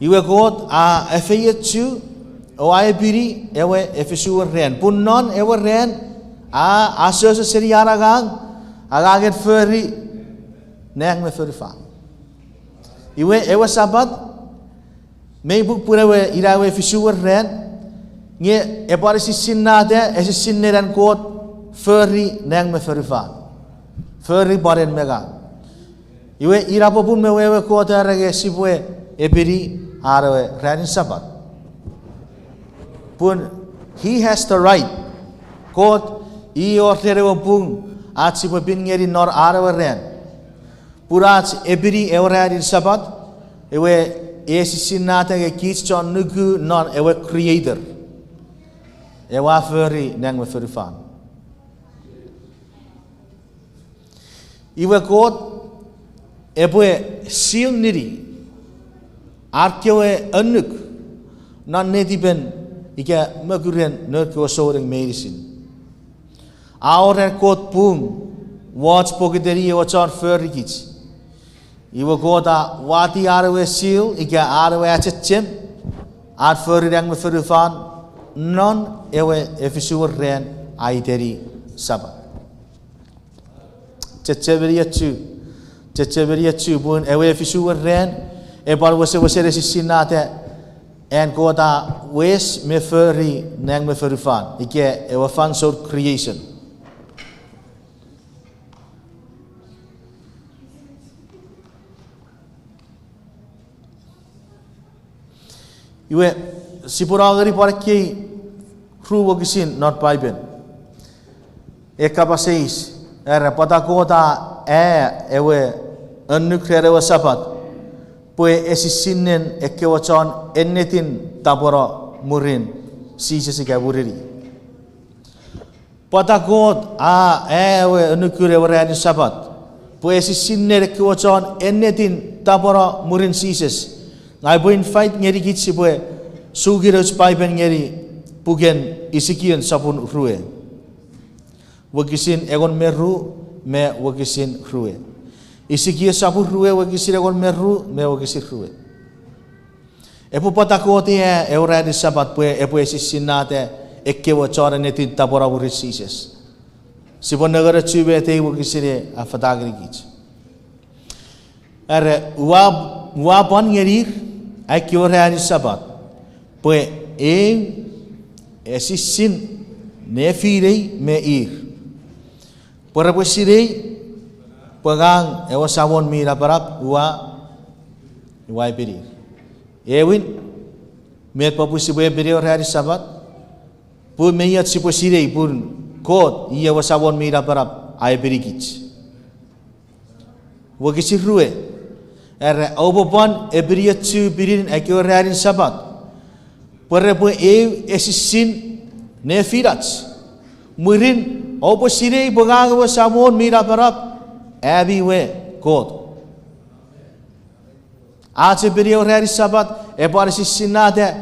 Iwe Kot a efeiochu, o a epini ewe efisuwen ran. Pun non ewe ran a, a soso seni an angang, angangen fori nang me fonufan. Iwe ewe Sapat, mei pupun ewe ina ewe efisuwen ran, nge epwe esisinnata, esisinnen an Kot fori nang me fonufan. Fori pwan en me ngang. Iwe ina popun me wewen Kot a era nge sipwe epini an ewe ranin Sapat. Pun he has the right. Kot i wor ren ewe pung ach sipwe pin ngeni non an ewe ran. Pun ach epini ewe ranin Sapat, ewe esisinnata nge kich chon nuku non ewe Creator. Ewe a fori nang me fonufan. Iwe Kot epwe seal ngeni ar kewe annuk non netipen ika mokuren nour kewe souneng meinisin. A wor an Kot pung wooch pokiten i ewe chon forikich. Iwe Kot a wati an ewe seal ika an ewe achechem, an fori nang me fonufan, non ewe efisuwen ran a iteni Sapat. Chechemeni ochu, chechemeni ochu pun ewe efisuwen ran epwe wesewesen esisinnata an Kot a wes me fori nang me fonufan ika ewe fansoun creation. Iwe, sipwe no ngeni pwan ekkei ru wokisin non Paipen. E kapas eis, era pwata Kot a aea ewe annuk ren ewe Sapat, pwe esisinnen ekkewe chon ennetin tapweno mwirin Jises ika mwirin i. Pwata Kot a aea ewe annukun ewe ranin Sapat, pwe esisinnen ekkewe chon ennetin tapweno mwirin Jises. Ngang upwe invite ngenikich sipwe suki nouch Paipen ngeni puken Isikiel sopun rue, wokisin engon me ru me wokisin rue. Isikiel sopun rue wokisin engon me ru me wokisin rue. Epwe pwata Kot a aea ewe ranin Sapat pwe epwe esisinnata ekkewe chon ennetin tapweno mwirin Jises. Sipwe nengeni ochu met ei wokisin a fata ngenikich. Are ua, ua pwon ngenir ekkewe ranin Sapat pwe eu esisin nefinei me ir, pwe repwe sinei pwe ngang ewe Samon mi napanap ua, ua epinir. Ewin, met popun sipwe epini ewe ranin Sapat? Pun mei och sipwe sinei pun Kot i ewe Samon mi napanap a epinikich. Wokisin rue, era oupwe pwan epini ochu pinin ekkewe ranin Sapat, pwe repwe eu esisin nefinach. Mwirin oupwe sinei pwe ngang ewe Samon mi napanap, ami we Kot. Ach epini ewe ranin Sapat epwe pwan esisinnata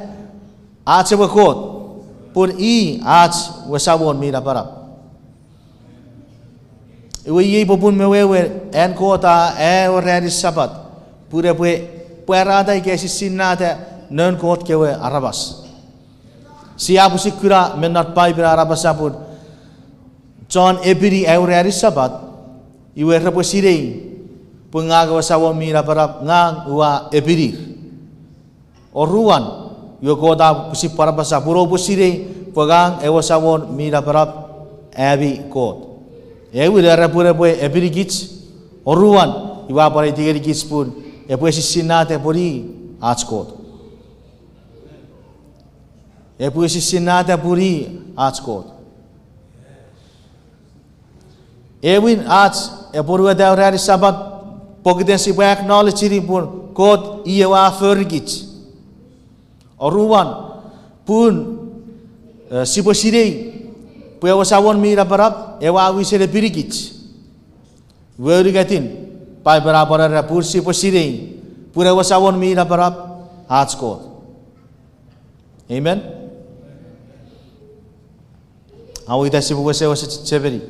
ach ewe Kot, pun i ach we Samon mi napanap. Iwe iei popun me wewen an Kot a aea ewe ranin Sapat, pun epwe pwarata ika esisinnata noun Kot kewe aramas. Sia pwisin kuna me non Paipen a apasa pun chon epini ewe ranin Sapat, iwe repwe sinei pwe ngang ewe Samon mi napanap, ngang ua epinir. Oruan, iwe Kot a pwisin pwan apasa pun oupwe sinei pwe ngang ewe Samon mi napanap, ami Kot. Ewin, era pun epwe epinikich. Oruan, iwe a pwan aiti ngenikich pun epwe esisinnata pun i ach Kot. Epwe esisinnata pun i ach Kot. Ewin, ach apwonueta ewe ranin Sapat pokiten sipwe acknowledge-ini pun Kot i ewe a forikich. Oruan, pun, eh, sipwe sinei pwe ewe Samon mi napanap ewe a wisen epinikich. Iwe unungatin, Paipen a pwan era pun sipwe sinei pun ewe Samon mi napanap ach Kot. Amen. Amo ita sipwe wesewesen chechemeni.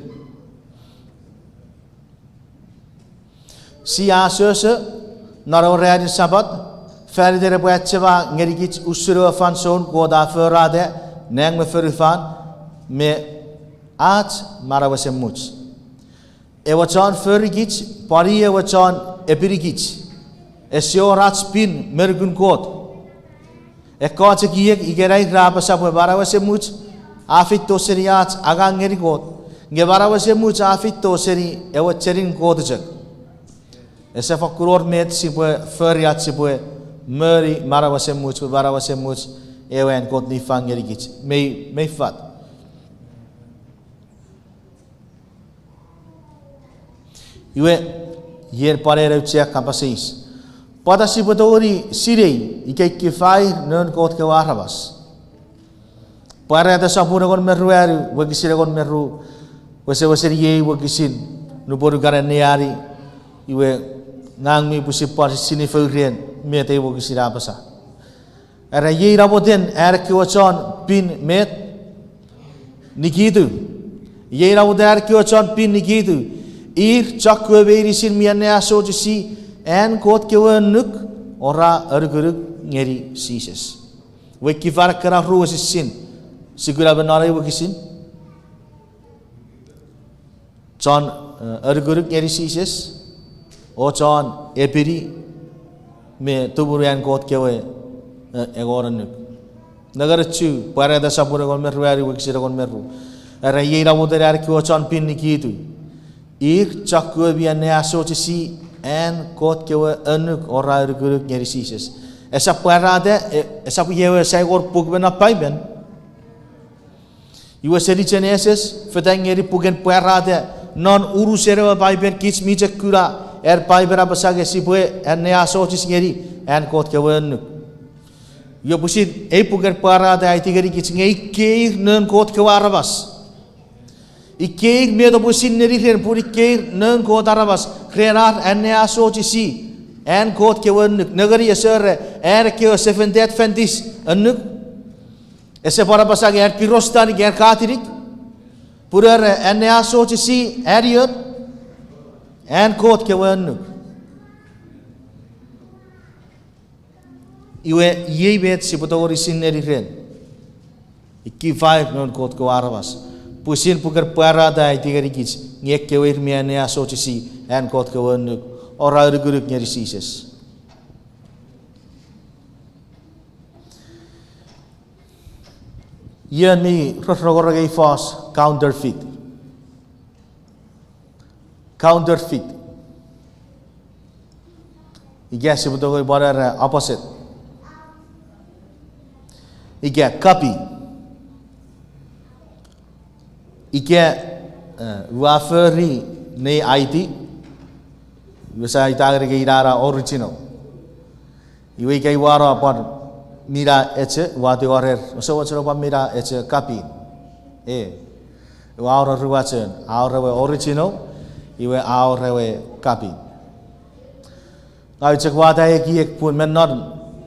Sia asoso non ewe ranin Sapat, fan iten epwe achema ngenikich usun ewe fansoun Kot a forata nang me fonufan me ach manau esemuch. Ewe chon forikich pwan i ewe chon epinikich. Ese wor ach pin me nukun Kot. Ekkoch ekiek ikenai ra apasa pwe manau esemuch a feito seni ach angang ngeni Kot, nge manau esemuch a feito seni ewe chenin Kot chok. Ese fakkun wor met sipwe fori ach sipwe moni manau esemuch, pwe manau esemuch ewe an Kot niffang ngenikich. Mei, mei fat. Iwe, ien pwan en auchea kapas eis. Pwata sipwe tongeni sinei ika ikki far noun Kot kewe aramas? Pwarata sopun engon me ruanu, wokisin engon me ru, wesewesen iei wokisin, nupwen ua kan anneani, iwe, ngang mi pwisin pwan sinei fouren met ei wokisin a apasa. Era iei namoten an ekkewe chon pin met? Nikitu. Iei namoten an ekkewe chon pin nikitu. Ir chokkewe meinisin mi anneasochisi an Kot kewe annuk, o ra anukunuk ngeni Jises. Iwe ikki far ekkena ru esisin, sia kuna me non ei wokisin. Chon, eh, anukunuk ngeni Jises, o chon epini me tumunu an Kot kewe, eh, engon annuk. Nengeni chu, Pwarata sopun engon me ruanu wokisin engon me ru. Era iei namoten an ekkewe chon pin nikitu. Ir chokkewe mi anneasochisi an Kot kewe annuk, o ra anukunuk ngeni Jises. Esap pwarata, e, esap iei ewe saingon puk me non Paipen. Iwe seni Genesis fetan ngeni puken Pwarata, non unusen ewe Paipen kich mi chok kuna an Paipen apasa nge sipwe anneasochis ngeni an Kot kewe annuk. Iwe pwisin ei puken Pwarata a aiti ngenikich nge ikkeir noun Kot kewe aramas. Ikkeir met oupwe sinei ren pun ikkeir noun Kot aramas ren ar anneasochisi an Kot kewe annuk. Nengeni ese wor an ekkewe Seventh-day Adventist annuk. Ese pwan apasa nge an Protestant ika an Catholic. Pun ra anneasochisi an ion, an Kot kewe annuk. Iwe iei met sipwe tongeni sinei ren ikki far noun Kot kewe aramas. Pwisin puken Pwarata a aiti ngenikich nge ekkewe ir mi anneasochisi an Kot kewe annuk, o ra anukunuk ngeni Jises. Ion mi rongorong ei fos counterfeit? Counterfeit. Ika sipwe tongeni pwan era opposite. Ika copy. Ika, eh, ua fori nei aiti, iwe sia aita ngeni ika ina na original. Iwe ika ua no pwan mina echo, ua tingor, ouse mochen pwan mina echo copy. E, ua wor ruachon, a wor ewe original, iwe a wor ewe copy. Ngang chok wata ekiek pun me non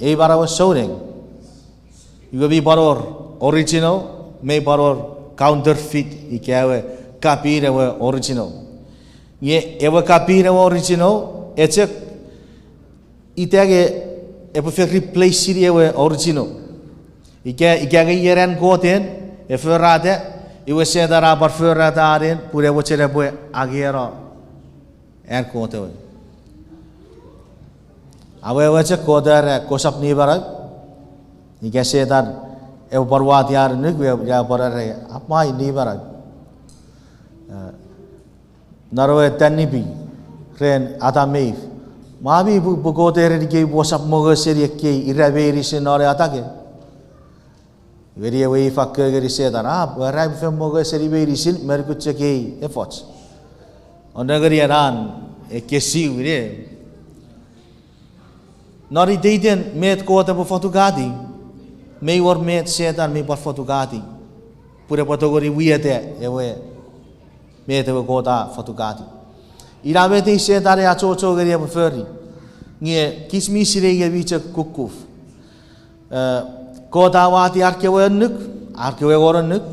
ei manauen souneng, iwe mi pwan wor original, mi pwan wor counterfeit ika ewe kapin ewe original. Nge ewe kapin ewe original, e chok ita nge epwe fen replace-ini ewe original. Ika, ika nge ien an Kot en e forata, iwe Setan a pwan forata an en pun e mochen epwe angeno an Kot ewe. Awewe chok Kot era kosap nimanau. Ika Setan epwe pwan wati an annuk, iwe a pwan era, a pwan nimanau. Non ewe tanipi ren Adam me If, mami pwe, pwe Kot a ereni kemi pwe ousap mongo seni ekkei ira meinisin non ei atake. Iwe ni ewe If a kori ngeni Setan, a, pwe ra fen mongo seni meinisin me nukun chok ei efoch. O nengeni ena an ekkesiwin e. Non iteiten met Kot epwe fotukati, mei wor met Setan mi pwan fotukati pun epwe tongeni wieta ewe met ewe Kot a fotukati. Ina met ei Setan e achocho ngeni epwe fori. Nge kich mi sinei nge mi chok kukkuf. E, Kot a wati ar kewe annuk, ar kewe engon annuk.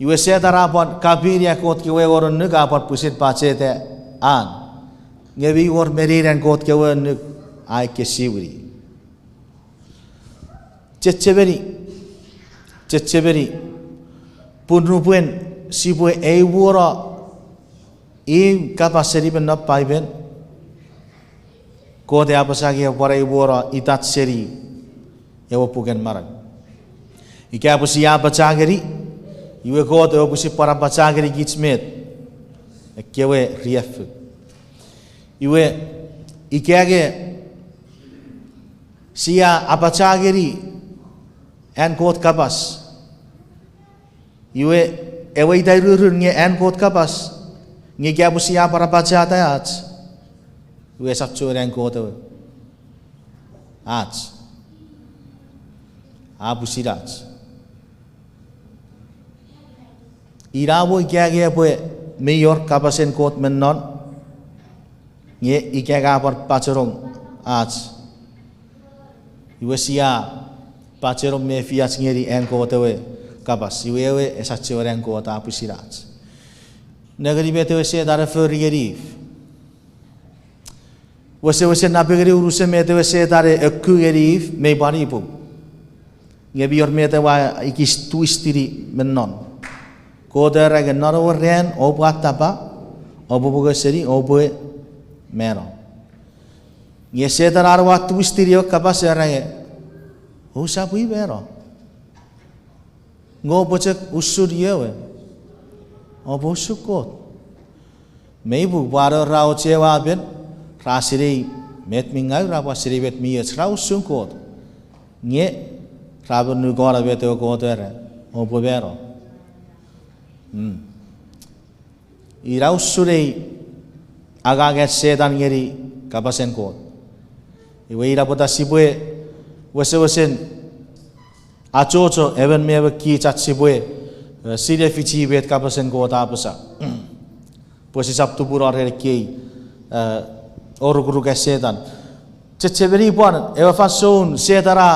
Iwe Setan a pwan kapini an Kot kewe engon annuk, a pwan pwisin pacheta an. Nge mi wor meni an Kot kewe annuk a ekkesiwini. Chechemeni, chechemeni, pun nupwen sipwe eiwuono imw kapas seni me non Paipen, Kot e apasa nge epwe pwan eiwuono itach seni ewe puken manau. Ika pwe sia apacha ngeni, iwe Kot epwe pwisin pwan apacha ngeni kich met, ekkewe riaffou. Iwe, ika nge sia apacha ngeni an Kot kapas, iwe, ewe ita ururun nge an Kot kapas, nge ika pwe sia pwan apachata ach, iwe esap chuen an Kot ewe. Ach. A pwisin ach. Ina mo ika nge epwe mei wor kapasen Kot me non, nge ika nge a pwan pachenong ach, iwe sia pachenong mefiach ngeni an Kot ewe kapas, iwe ewe esap chuen an Kot, a pwisin ach. Nengeni met ewe Setan e fori ngeni If. Wesewesen napengeni unusen met ewe Setan e ekku ngeni If, mei pwan ipung. Nge mi wor met ewe a ekis twist-ini me non. Kot era nge non ewe ran oupwe attapa, oupwe mongo seni, oupwe mano. Nge Setan an ewe a twist-ini ewe kapas era nge, ousap mano. Nge oupwe chok usun iewe. Oupwe usun Kot. Mei pung pwe ra ochei ewe apen, ra sinei met mi ngau, ra pwan sinei met mi och, ra usun Kot. Nge ra monukano met ewe Kot era, oupwe mano. Ina usun ei angangen Setan ngeni kapasen Kot. Iwe ina pwata sipwe wesewesen achocho emon me emon kich ach sipwe, e, sinei fichi met kapasen Kot a apasa. Pwe sisap tupuno ren ekkei, e, orukuruken Setan. Chechemeni pwan ewe fansoun Setan a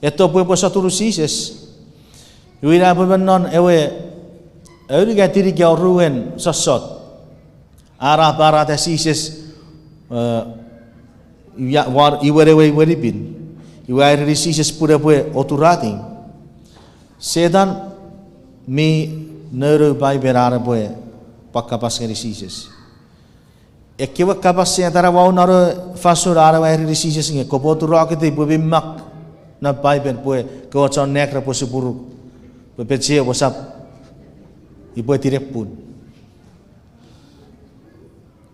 etto pwe epwe sotunu Jises. Iwe ina pwe me non ewe aunungatin ika oruen sossot, a ra pwarata Jises, e, ia, war, iwen ewe imwenipin. Iwe a ereni Jises pun epwe oturatiw. Setan mi nounou Paipen an epwe pwan kapas ngeni Jises. Ekkewe kapas Setan a wau non ewe fansoun an ewe a ereni Jises nge kopwe oturokiti pwe mi mak non Paipen pwe kewe chon nang repwe supunuk, pwe peche wesap, ipwe tinepun.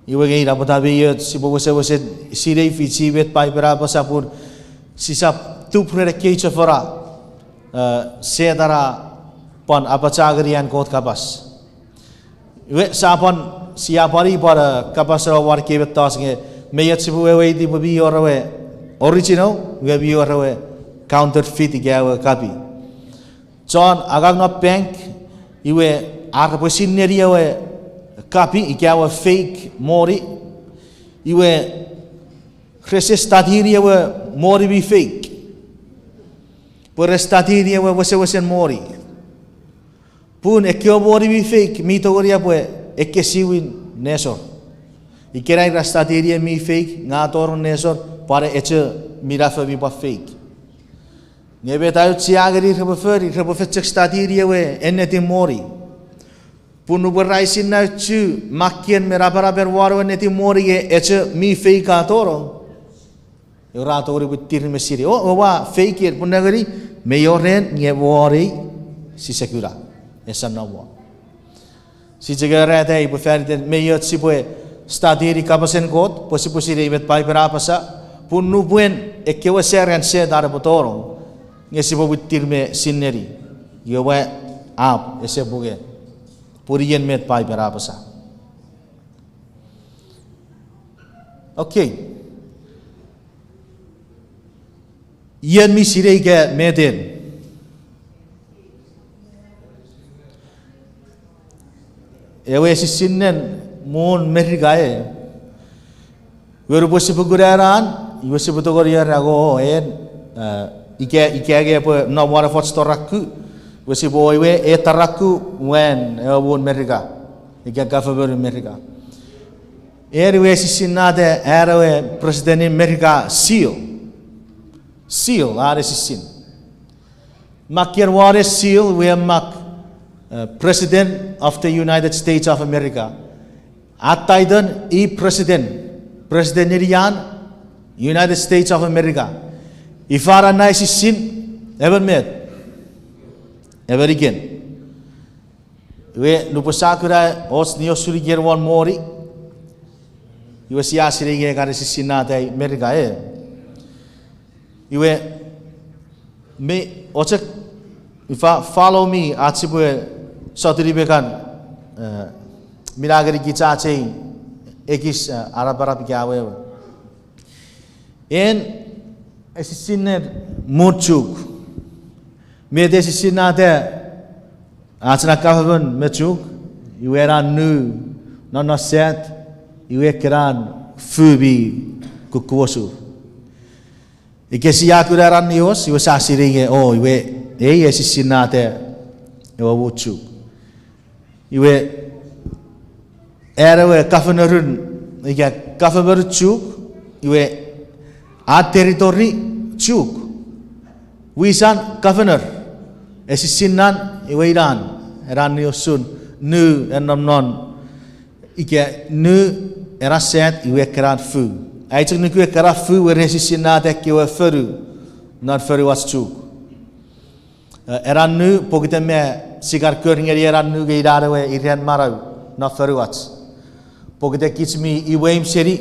Iwe nge ina pwata mi och sipwe wesewesen sinei fichi met Paipen a apasa pun sisap tup ren ekkei chofona, e, Setan a pwan apacha ngeni an Kot kapas. Iwe sia pwan, sia pwan i pwan, e, kapas ren won ekkei mettoch nge, mei och sipwe weweiti pwe mi wor ewe original, iwe mi wor ewe counterfeit ika ewe kapi. Chon angang non bank, iwe ar repwe sinneni ewe kapi ika ewe fake moni, iwe rese studyni ewe moni mi fake. Pwe re studyni ewe wesewesen moni. Pun ekkewe moni mi fake mi tongeni epwe ekkesiwin nesor. Ikenai ra studyni ewe mi fake, nge a tonong nesor, pwan echo minafo mi pwan fake. Nge met a auchea ngeni repwe fori, repwe fen chok studyni ewe ennetin moni. Pun nupwen ra esinna uchu makkien me napanapen won ewe ennetin moni nge echo mi fake a tonong, ewe ra tongeni pwitir me sinei, o, ewe ua fake-en, pun nengeni, mei wor en nge won ei sise kuna. Esap nom won. Sia chok ereta pwe faniten mei och sipwe studyni kapasen Kot pwe sipwe sinei met Paipen a apasa, pun nupwen ekkewe seran Setan epwe tonong, nge sipwe pwitir me sineni. Iwe, ap, ese punge. Pun ien met Paipen a apasa. Okay. Ien mi sinei ika met en? Ewe esisinnen muun Merika e. Iwe nupwen sipwe kuna ena an, iwe sipwe tongeni era nge o en, eh, ika, ika nge epwe nom won efoch toraku, iwe sipwe o iwe e toraku mwen ewe muun Merika, ika government Merika. En iwe esisinnata an ewe president in Merika seal. Seal, an esisin. Makkien won ewe seal iwe mak, eh, President of the United States of America. A title i president. President nenian United States of America. Ifa ena esisin, emon met? Emon iken. Iwe nupwen sia kuna och niosun iken won moni, iwe sia sinei nge kan esisinnata Merika e. Iwe, me, ochok, ifa, follow me, ach sipwe sotuni me kan, eh, mina ngenikich ach ei ekis, eh, araparap ika awewe. En esisinnen muun Chuuk. Met esisinnata ach na government me Chuuk, iwe ena nu, non, non sat, iwe ekkena fu mi kukkuosu. Ika sia kuna ena nios, iwe sia sinei nge o, iwe ei esisinnata ewe muun Chuuk. Iwe, an ewe governor-un, ika governor Chuuk, iwe a territory Chuuk. Wisan governor, esisinnan iwe inan, ena niosun, nu, en nom non, ika nu, ena sat, iwe ekkena fu. Ai chok nuku ekkena fu, weri esisinnata ekkewe fonu, non fonuach Chuuk. Eh, ena nu, pokiten me sia kan kori ngeni ena nu nge inan ewe iran manau non fonuach. Pokiten kich mi imweimw seni,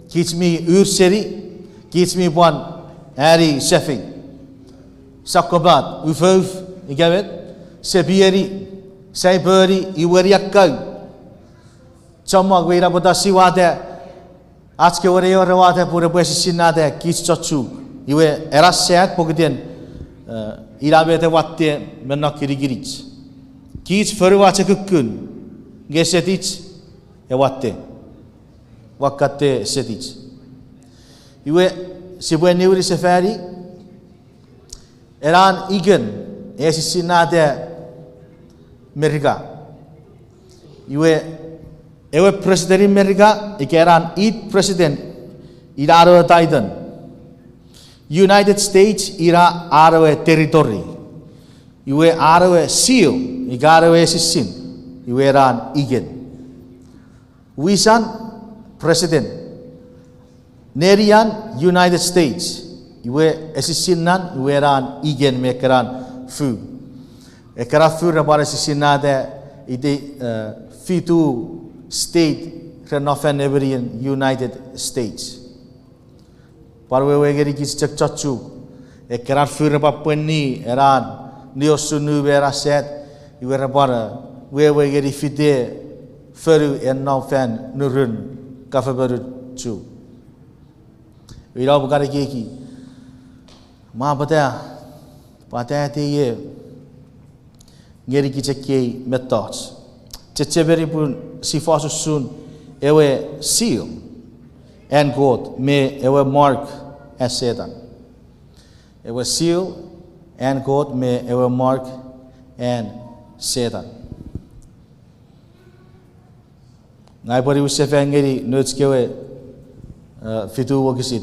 kich mi ur seni, kich mi pwan ani sefei. Sakkopat, ufouf, ika met, sepieni, saiponi, imweni akkau. Chommong we ina pwata sia wata, ach kewe neior ra wata pun epwe esisinnata kich chon Chuuk. Iwe ena sat pokiten, eh, ina met e watte me non kinikinich. Kich fonuach e kukkun, nge setich e watte. Wakkatte setich. Iwe sipwe niwini sefani, ena iken esisinnata Merika. Iwe ewe president in Merika, ika ena it president, ina an ewe title. United States ina an ewe territory. Iwe an ewe seal, ika an ewe esissin, iwe ena iken. Wisan president. Nenian United States, iwe esissinnan, iwe ena iken me ekkena fu. Ekkena fu repwe pwan esisinnata ite, eh, fitu state ren non fan nemenien United States. Pwan wewe ngeni kich chok chon Chuuk. Ekkena fu repwe pwan pwenni ena niosun nu me ena sat, iwe repwe pwan, eh, wewe ngeni fite fonu en nom fan nurun kafamonun Chuuk. Ina pwe kan ekieki, ma pwata, pwata ete ie ngeni kich ekkei mettoch. Chechemeni pun sia fos usun ewe seal. an Kot me ewe mark an Setan. Ewe seal an Kot me ewe mark an Setan. Ngang upwe niwin sefan ngeni nouch kewe, eh, fitu wokisin.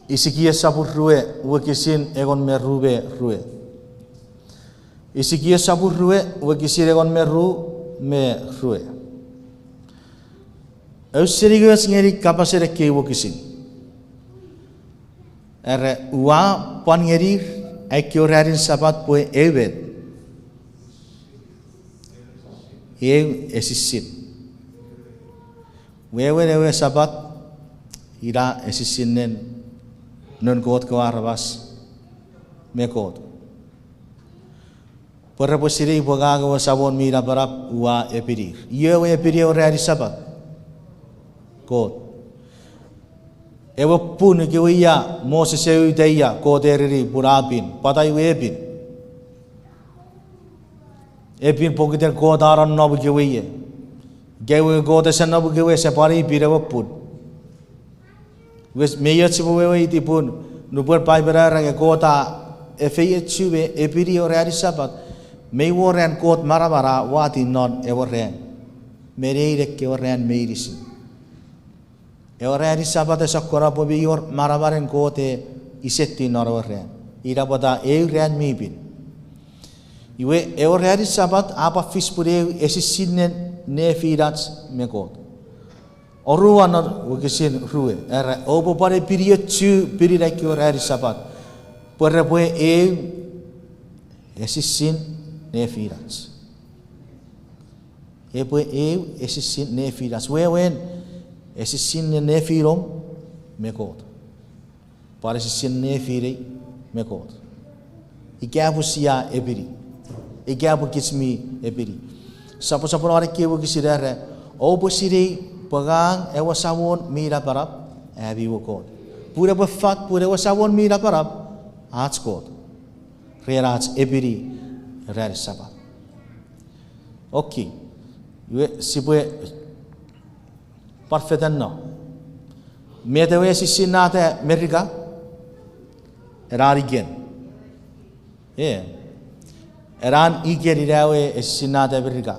Isikiel sopun rue, wokisin engon me ru me rue. Isikiel sopun rue, wokisin engon me ru me rue. Ausening och ngeni kapasen ekkei wokisin. Era, ua pwan ngenir ekkewe ranin Sapat pwe eu met, eu esisin. Wewen ewe Sapat, ina esisinen noun Kot kewe aramas me Kot. Pwe repwe sinei pwe ngang ewe Samon mi Napanap ua epinir. Io ewe epini ewe ranin Sapat? Kot. Ewe pun ikewe ia Moses e uta ia Kot ereni pun a pin, pwata iwe epin? Epin pokiten Kot a nonnom ikewe ie. Ika ewe Kot ese nom ikewe ese pwan epin ewe pun. Wes, mei och sipwe weweiti pun, nupwen Paipen a era nge Kot a efeiochu me epini ewe ranin Sapat, mei wor an Kot manaman a wati non ewe ran me nein ekkewe ran meinisin. Ewe ranin Sapat e sokkun pwe mei wor manamanen Kot e isetti non ewe ran. Ina pwata eu ran mi pin. Iwe ewe ranin Sapat a pwan fis pun eu esisinen nefinach me Kot. Oruan non wokisin rue, era, oupwe pwan epiniochu pinin ekkewe ranin Sapat, pwe repwe eu esisin nefinach. Epwe eu esisin nefinach. Wewen esisinen nefinom me Kot. Pwan esisinen nefinei me Kot. Ika pwe sia epini. Ika pwe kich mi epini. Soposoponon ekkei wokisin era, oupwe sinei pwe ngang ewe Samon mi Napanap, ami we Kot. Pun epwe fat pun ewe Samon mi Napanap ach Kot ren ach epini ranin Sapat. Okay. Iwe sipwe pwan fetanno. Met ewe esisinnata Merika? Ena iken. E. Ena iken ina ewe esisinnata Merika.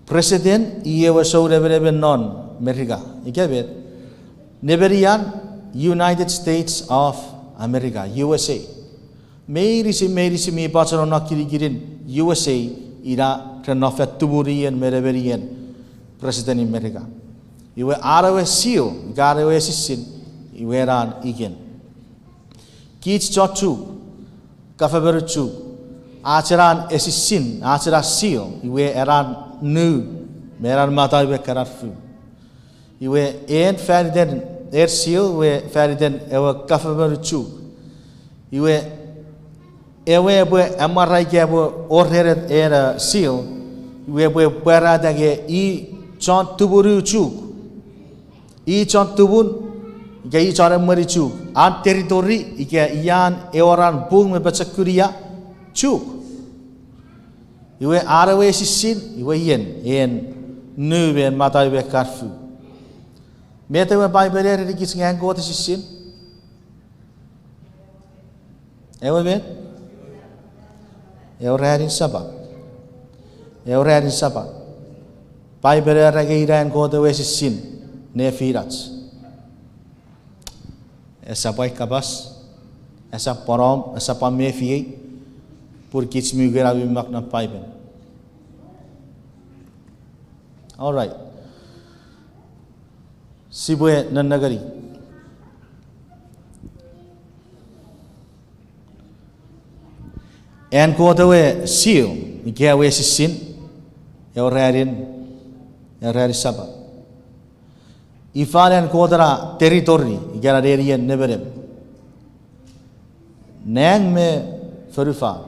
Preseten i ewe sou nemenemen non Merika. Ika met? Nemenian United States of America, U S A. Meinisin, meinisin mi pachenong non kinikinin U S A, ina ren non fan tumunien me nemenien presetenin Merika. Iwe an ewe seal, ika an ewe esisin, iwe ena iken. Kich chon Chuuk, kafamanu Chuuk, ach ena esisin, ach ena seal, iwe ena nu, me ena matau me ena fu. Iwe en faniten, en seal, iwe faniten ewe kafamanu Chuuk. Iwe ewe epwe amwarar ika epwe wor ena seal, iwe epwe pwarata nge i chon tumunu Chuuk. I chon tumun, ika i chon emweni Chuuk. An territory, ika ian ewe ran pung me pochokunia, Chuuk. Iwe an ewe esisin, iwe ien, en nu me en matau me ena fu. Met ewe Paipen a ereni kich nge an Kot esisin? Ewe met? Ewe ranin Sapat. Ewe ranin Sapat. Paipen a era nge ina an Kot ewe esisin nefinach. Esap ai kapas, esap pwan om, esap pwan mefiei, pun kich mi kuna mi mak non Paipen. All right. Sipwe nennengeni. An Kot ewe seal, ika ewe esisin, ewe ranin, ewe ranin Sapat. Ifan an Kot ena territory, ika ena nenien nemenem? Nang me fonufan.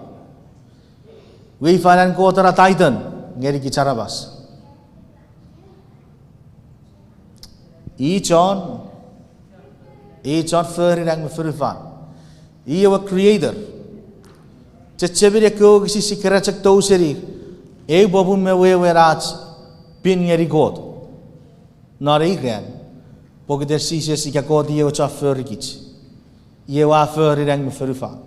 Iwe ifan an Kot ena title ngeni kich aramas? I chon, i chon fori nang me fonufan. I ewe creator. Chechemeni ekkewe wokisin sia keran chok tou seni, eu popun me wewen ach pin ngeni Kot non ei ran. Pokiten Jises ika Kot i ewe chon forikich, i ewe a fori nang me fonufan.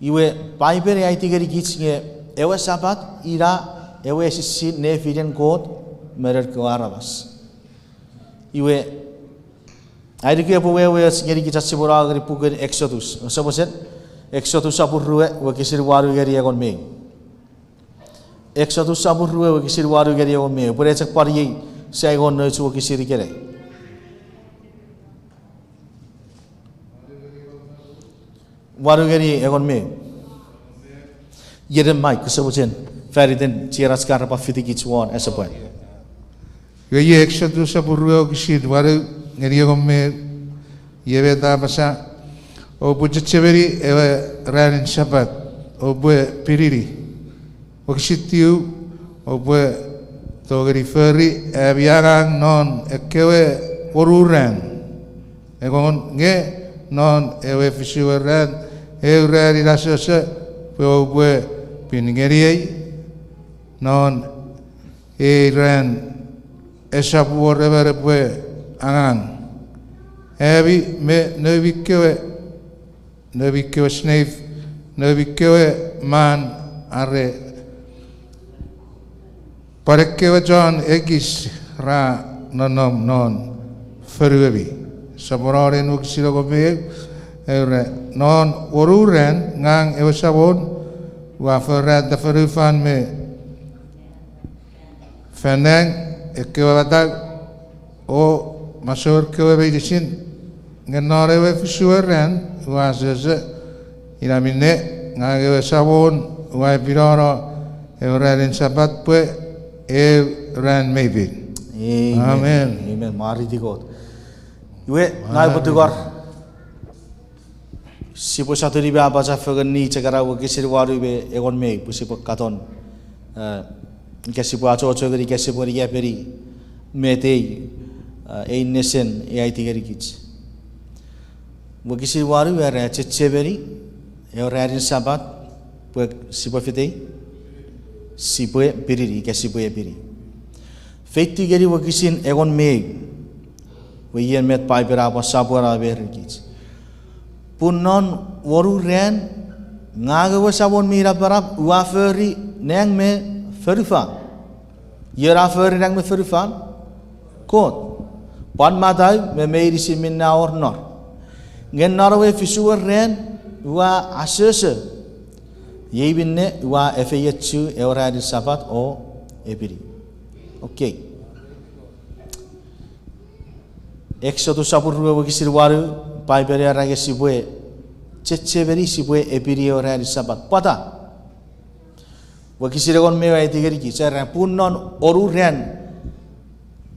Iwe Paipen a aiti ngenikich nge ewe Sapat ina ewe esisin nefinen Kot me noun kewe aramas. Iwe, ai nuku epwe weweoch ngenikich ach sipwe no ngeni puken Exodus. Ese mochen, Exodus sopun rue wokisin wanu ngeni engon me ew. Exodus sopun rue wokisin wanu ngeni engon me ew. Pwe ne chok pwan iei sia engon nouch wokisin ikenai. Wanu ngeni engon me ew. Iei mic, kose mochen, faniten chienach ka repwe fitikich won asepwan. Iwe iei Exodus sopun rue wokisin wanu ngeni engon me ew, iei met a apasa: Oupwe chechemeni ewe ranin Sapat, oupwe pinini. Wokisin tiw: Oupwe tongeni fori ami angang non ekkewe wonu ran. Engon, nge non ewe fisuwen ran, eu ranin asoso, pwe oupwe pin ngeniei. Non ei ran esap wor emon epwe angang, ami me noumi kewe, noumi kewe slave, noumi kewe man, are pwan ekkewe chon ekis ra nonnom non fonuemi. Sopun ren wokisin engon me ew, era: Non wonu ran ngang ewe Samon ua forata fonufan me fan nang, ekkewe matau, o masouen kewe meinisin. Nge non ewe fisuwen ran ua asoso, ina minne ngang ewe Samon ua epinono ewe ranin Sapat pwe eu ran mi pin. Amen. Amen. Mwareiti Kot. Iwe, ngang upwe tungor sipwe sotuni me apachafengenni chok ena wokisin wanu me engon me ew pwe sipwe katon, eh, ika sipwe achocho ngeni, ika sipwe niapeni met ei, eh, ei nesen e aiti ngenikich. Wokisin wanu era chechemeni ewe ranin Sapat pwe sipwe fitei, sipwe pinini, ika sipwe epini. Feitiw ngeni wokisin engon me ew. Iwe iei met Paipen a pwan sopweno me erenikich: Pun non wonu ran, ngang ewe Samon mi Napanap ua fori nang me fonufan. Ion a fori nang me fonufan? Kot. Pwan matau me meinisin minne a wor non. Nge non ewe fisuwen ran ua asoso, iei minne ua efeiochu ewe ranin Sapat o epini. Okay. Exodus sopun rue wokisin wanu, Paipen era nge sipwe chechemeni, sipwe epini ewe ranin Sapat. Pwata? Wokisin engon me ew a aiti ngenikich era: Pun non wonu ran,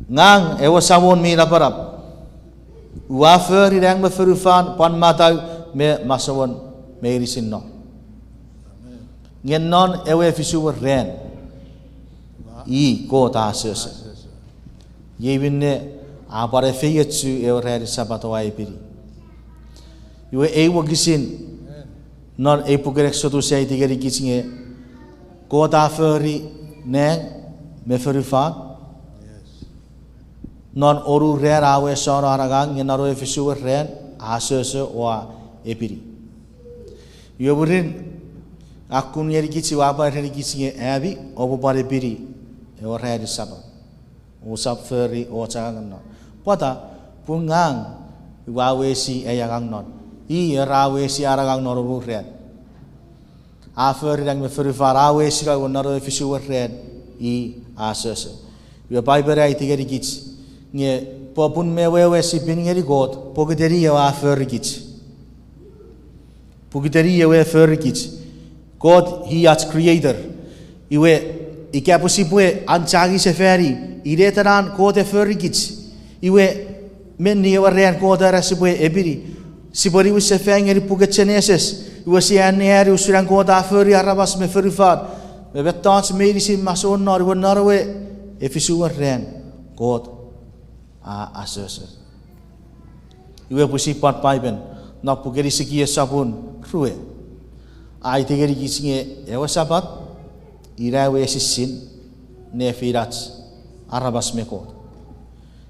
ngang ewe Samon mi Napanap ua fori nang me fonufan, pwan matau me masouen meinisin non. Nge non ewe fisuwen ran, i Kot a asoso, iei minne a pwan efeiochu ewe ranin Sapat o a epini. Iwe ei wokisin non ei puken Exodus a aiti ngenikich nge Kot a fori nang me fonufan. Non wonu ran a wesano an angang, nge non ewe fisuwen ran a asoso o a epini. Iwe mwirin a kun ngenikich iwe a pwan erenikich nge ami oupwe pwan epini ewe ranin Sapat. Ousap fori och angang non. Pwata? Pun ngang ua awesi ai angang non, i era awesi an angang non wonu ran. A fori nang me fonufan, a awesi ngang, iwe non ewe fisuwen ran i a asoso. Iwe Paipen a aiti ngenikich nge popun me wewe sipwe pin ngeni Kot pokiten i ewe a forikich. Pokiten i ewe a forikich. Kot i ach creator. Iwe ika pwe sipwe an changei sefani inetan an Kot e forikich, iwe menni ewe ran Kot era sipwe epini. Sipwe niwin sefan ngeni puken Genesis, iwe sia anneani usun an Kot a fori aramas me fonufan me mettoch meinisin masouen non, iwe non ewe efisuwen ran Kot a asoso. Iwe pwisin pwan Paipen, non puken Isikiel sopun rue, a aiti ngenikich nge ewe Sapat ina ewe esisin nefinach aramas me Kot.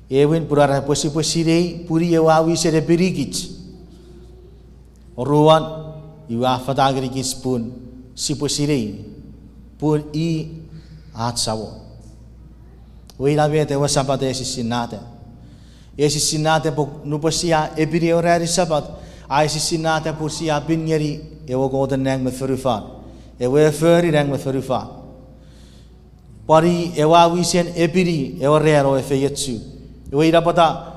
Ewin, pun are pwe sipwe sinei pun i ewe a wisen epinikich. Oruan, iwe a fata ngenikich pun sipwe sinei pun i ach Samon. Iwe ina met ewe Sapat a esisinnata. Esisinnata pwe nupwen sia epini ewe ranin Sapat, a esisinnata pun sia pin ngeni ewe Koten nang me fonufan, ewe fori nang me fonufan. Pwan i ewe a wisen epini ewe ran o efeiochu. Iwe ina pwata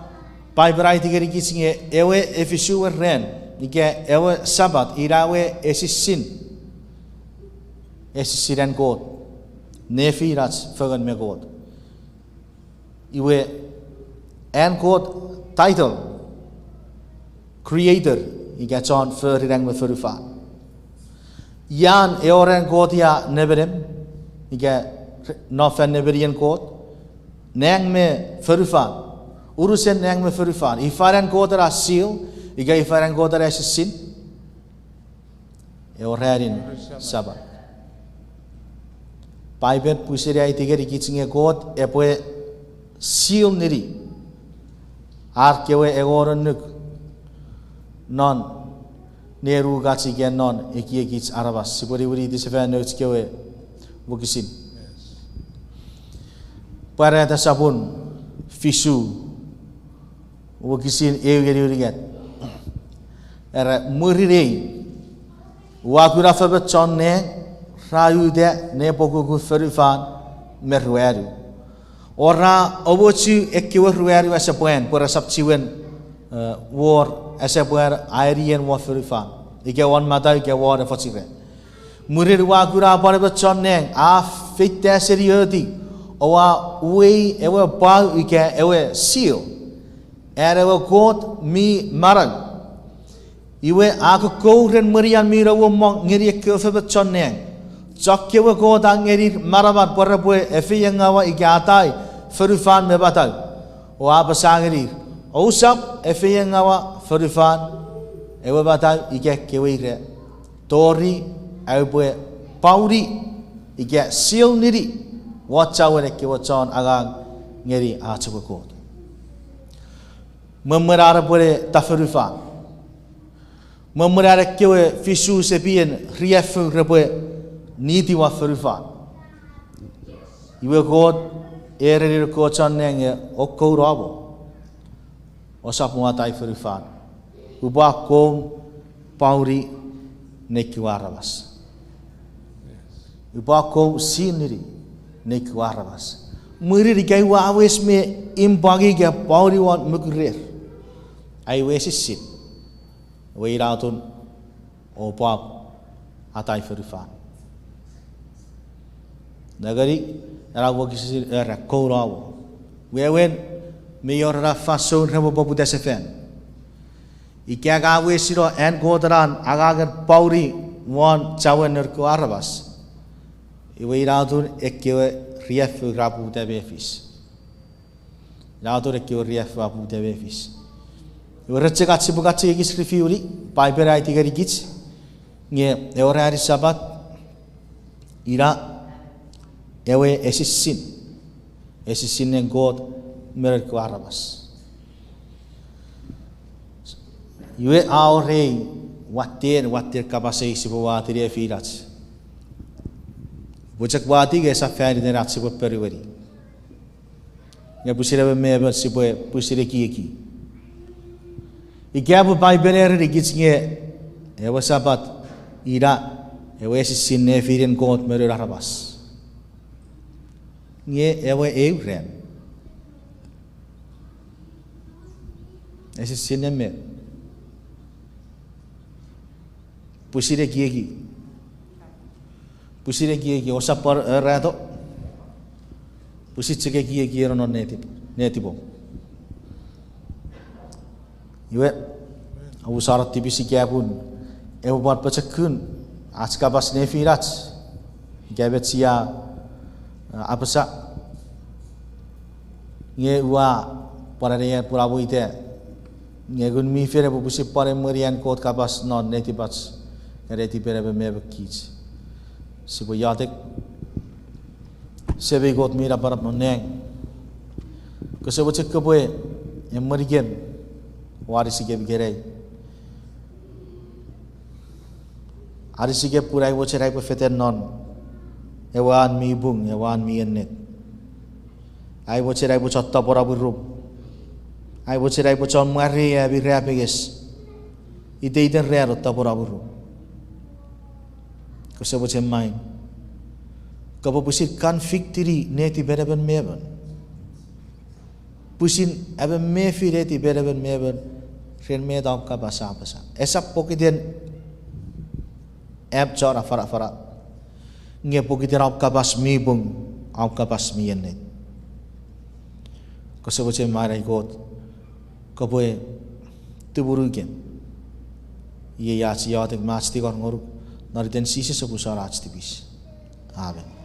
Paipen a aiti ngenikich nge ewe efisuwen ran, ika ewe Sapat, ina ewe esissin, esissin an Kot, nefinach fengen me Kot. Iwe, an Kot title, Creator, ika chon fori nang me fonufan. Ian ewe ran Kot a nemenem, ika non fan nemenien Kot, nang me fonufan. Unusen nang me fonufan. Ifa an Kot ena seal, ika ifa an Kot ena esissin? Ewe ranin Sapat. Paipen pwisin a aiti ngenikich nge Kot epwe seal ngeni ar kewe engon annuk non nenukach ika non ekiekich aramas. Sipwe niwiniti sefan nouch kewe wokisin. Pwarata sopun fisu, wokisin eu ngeni unungat. Era, mwirin ei, ua kuna fomon chon nang ra uta ne pokukun fonufan me ruanu. O ra amochu ekkewe ruanu asepwan pwe resap chiwen, eh, wor asepwan aenien won fonufan, ika won matau ika won efoch ira. Mwirin ua kuna pwan emon chon nang a feita seni oti, o a uwei ewe pwau ika ewe seal an ewe Kot mi manau. Iwe a kokkou ren mwenian mi nouomong ngeni ekkewe fomon chon nang. Chokkewe Kot a ngenir manaman pwe repwe efeiengawa ika atai fonufan me matau. O a apasa ngenir, ousap efeiengawa fonufan, ewe matau ika ekkewe ira, tori aupwe pauni ika seal ngeni won chouen ekkewe chon angang ngeni ach ewe Kot. Mwemwen an epwe ne ta fonufan. Mwemwen an ekkewe fisu sepien riaffou repwe niti won fonufan. Iwe Kot a ereni ekkewe chon nang nge, ousap kouno mwo. Ousap mwo atai fonufan. Upwe akkom pauni nei kewe aramas. Upwe akkom seal ngeni nei kewe aramas. Mwirin ika ua wes me impwang ika pauni won mokurer, ai we esissin, ewe ina atun oupwe atai fonufan. Nengeni, ena wokisin era kouno mwo. Wewen, mi wor ena fansoun repwe poputa sefan. Ika ka wesino an Kot ena angangen pauni won chouen noun kewe aramas, iwe ina atun ekkewe riaffou ra poputa me fis. Ina atun ekkewe riaffou a poputa me fis. Iwe ren chok ach sipwe kan chok ekis review-ni, Paipen a aiti ngenikich nge ewe ranin Sapat ina ewe esissin, esissin an Kot me noun kewe aramas. Iwe a wor ei watten, watten kapas ei sipwe wati nefinach. Pwe chok wati nge esap fan iten ach sipwe ponueni. Nge pwisin emon me emon sipwe pwisin ekieki. Ika pwe Paipen a erenikich nge ewe Sapat ina ewe esissin nefinen Kot me noun aramas, nge ewe eu ran, esissin ne met? Pwisin ekieki. Pwisin ekieki, ousap pwan arato. Pwisin chok ekieki eno non netip-, netipom. Iwe, ousap tipis ika pun epwe pwan pochokun ach kapas nefinach ika met sia, a, apasa. Nge ua pwan anean pun amo ita nge Ngun mi Fel epwe pwisin pwan emweni an Kot kapas non netipach, nge netipen emon me emon kich. Sipwe iotek. Semei Kot mi napanap non nang, Kose mochen kopwe emwenikem o anisikem ikenai. Anisikem pun ai mochen aipwe fetan non ewe an mi pung, ewe an mi ennet. Ai mochen aipwe chon tapweno mwirum. Ai mochen aipwe chon mwarei ami rapenges iteiten ran o tapweno mwirum. Kose mochen main kopwe pwisin convictini netipen emon me emon, pwisin emon mefi netipen emon me emon ren met om kapas a apasa, esap pokiten am chon afanafana, nge pokiten om kapas mi pung, om kapas mi ennet. Kose mochen main ai Kot kopwe tumunukem. Iei ach iotek me ach tingor ngonuk, non iten Jises, pusan ach tipis. Amen.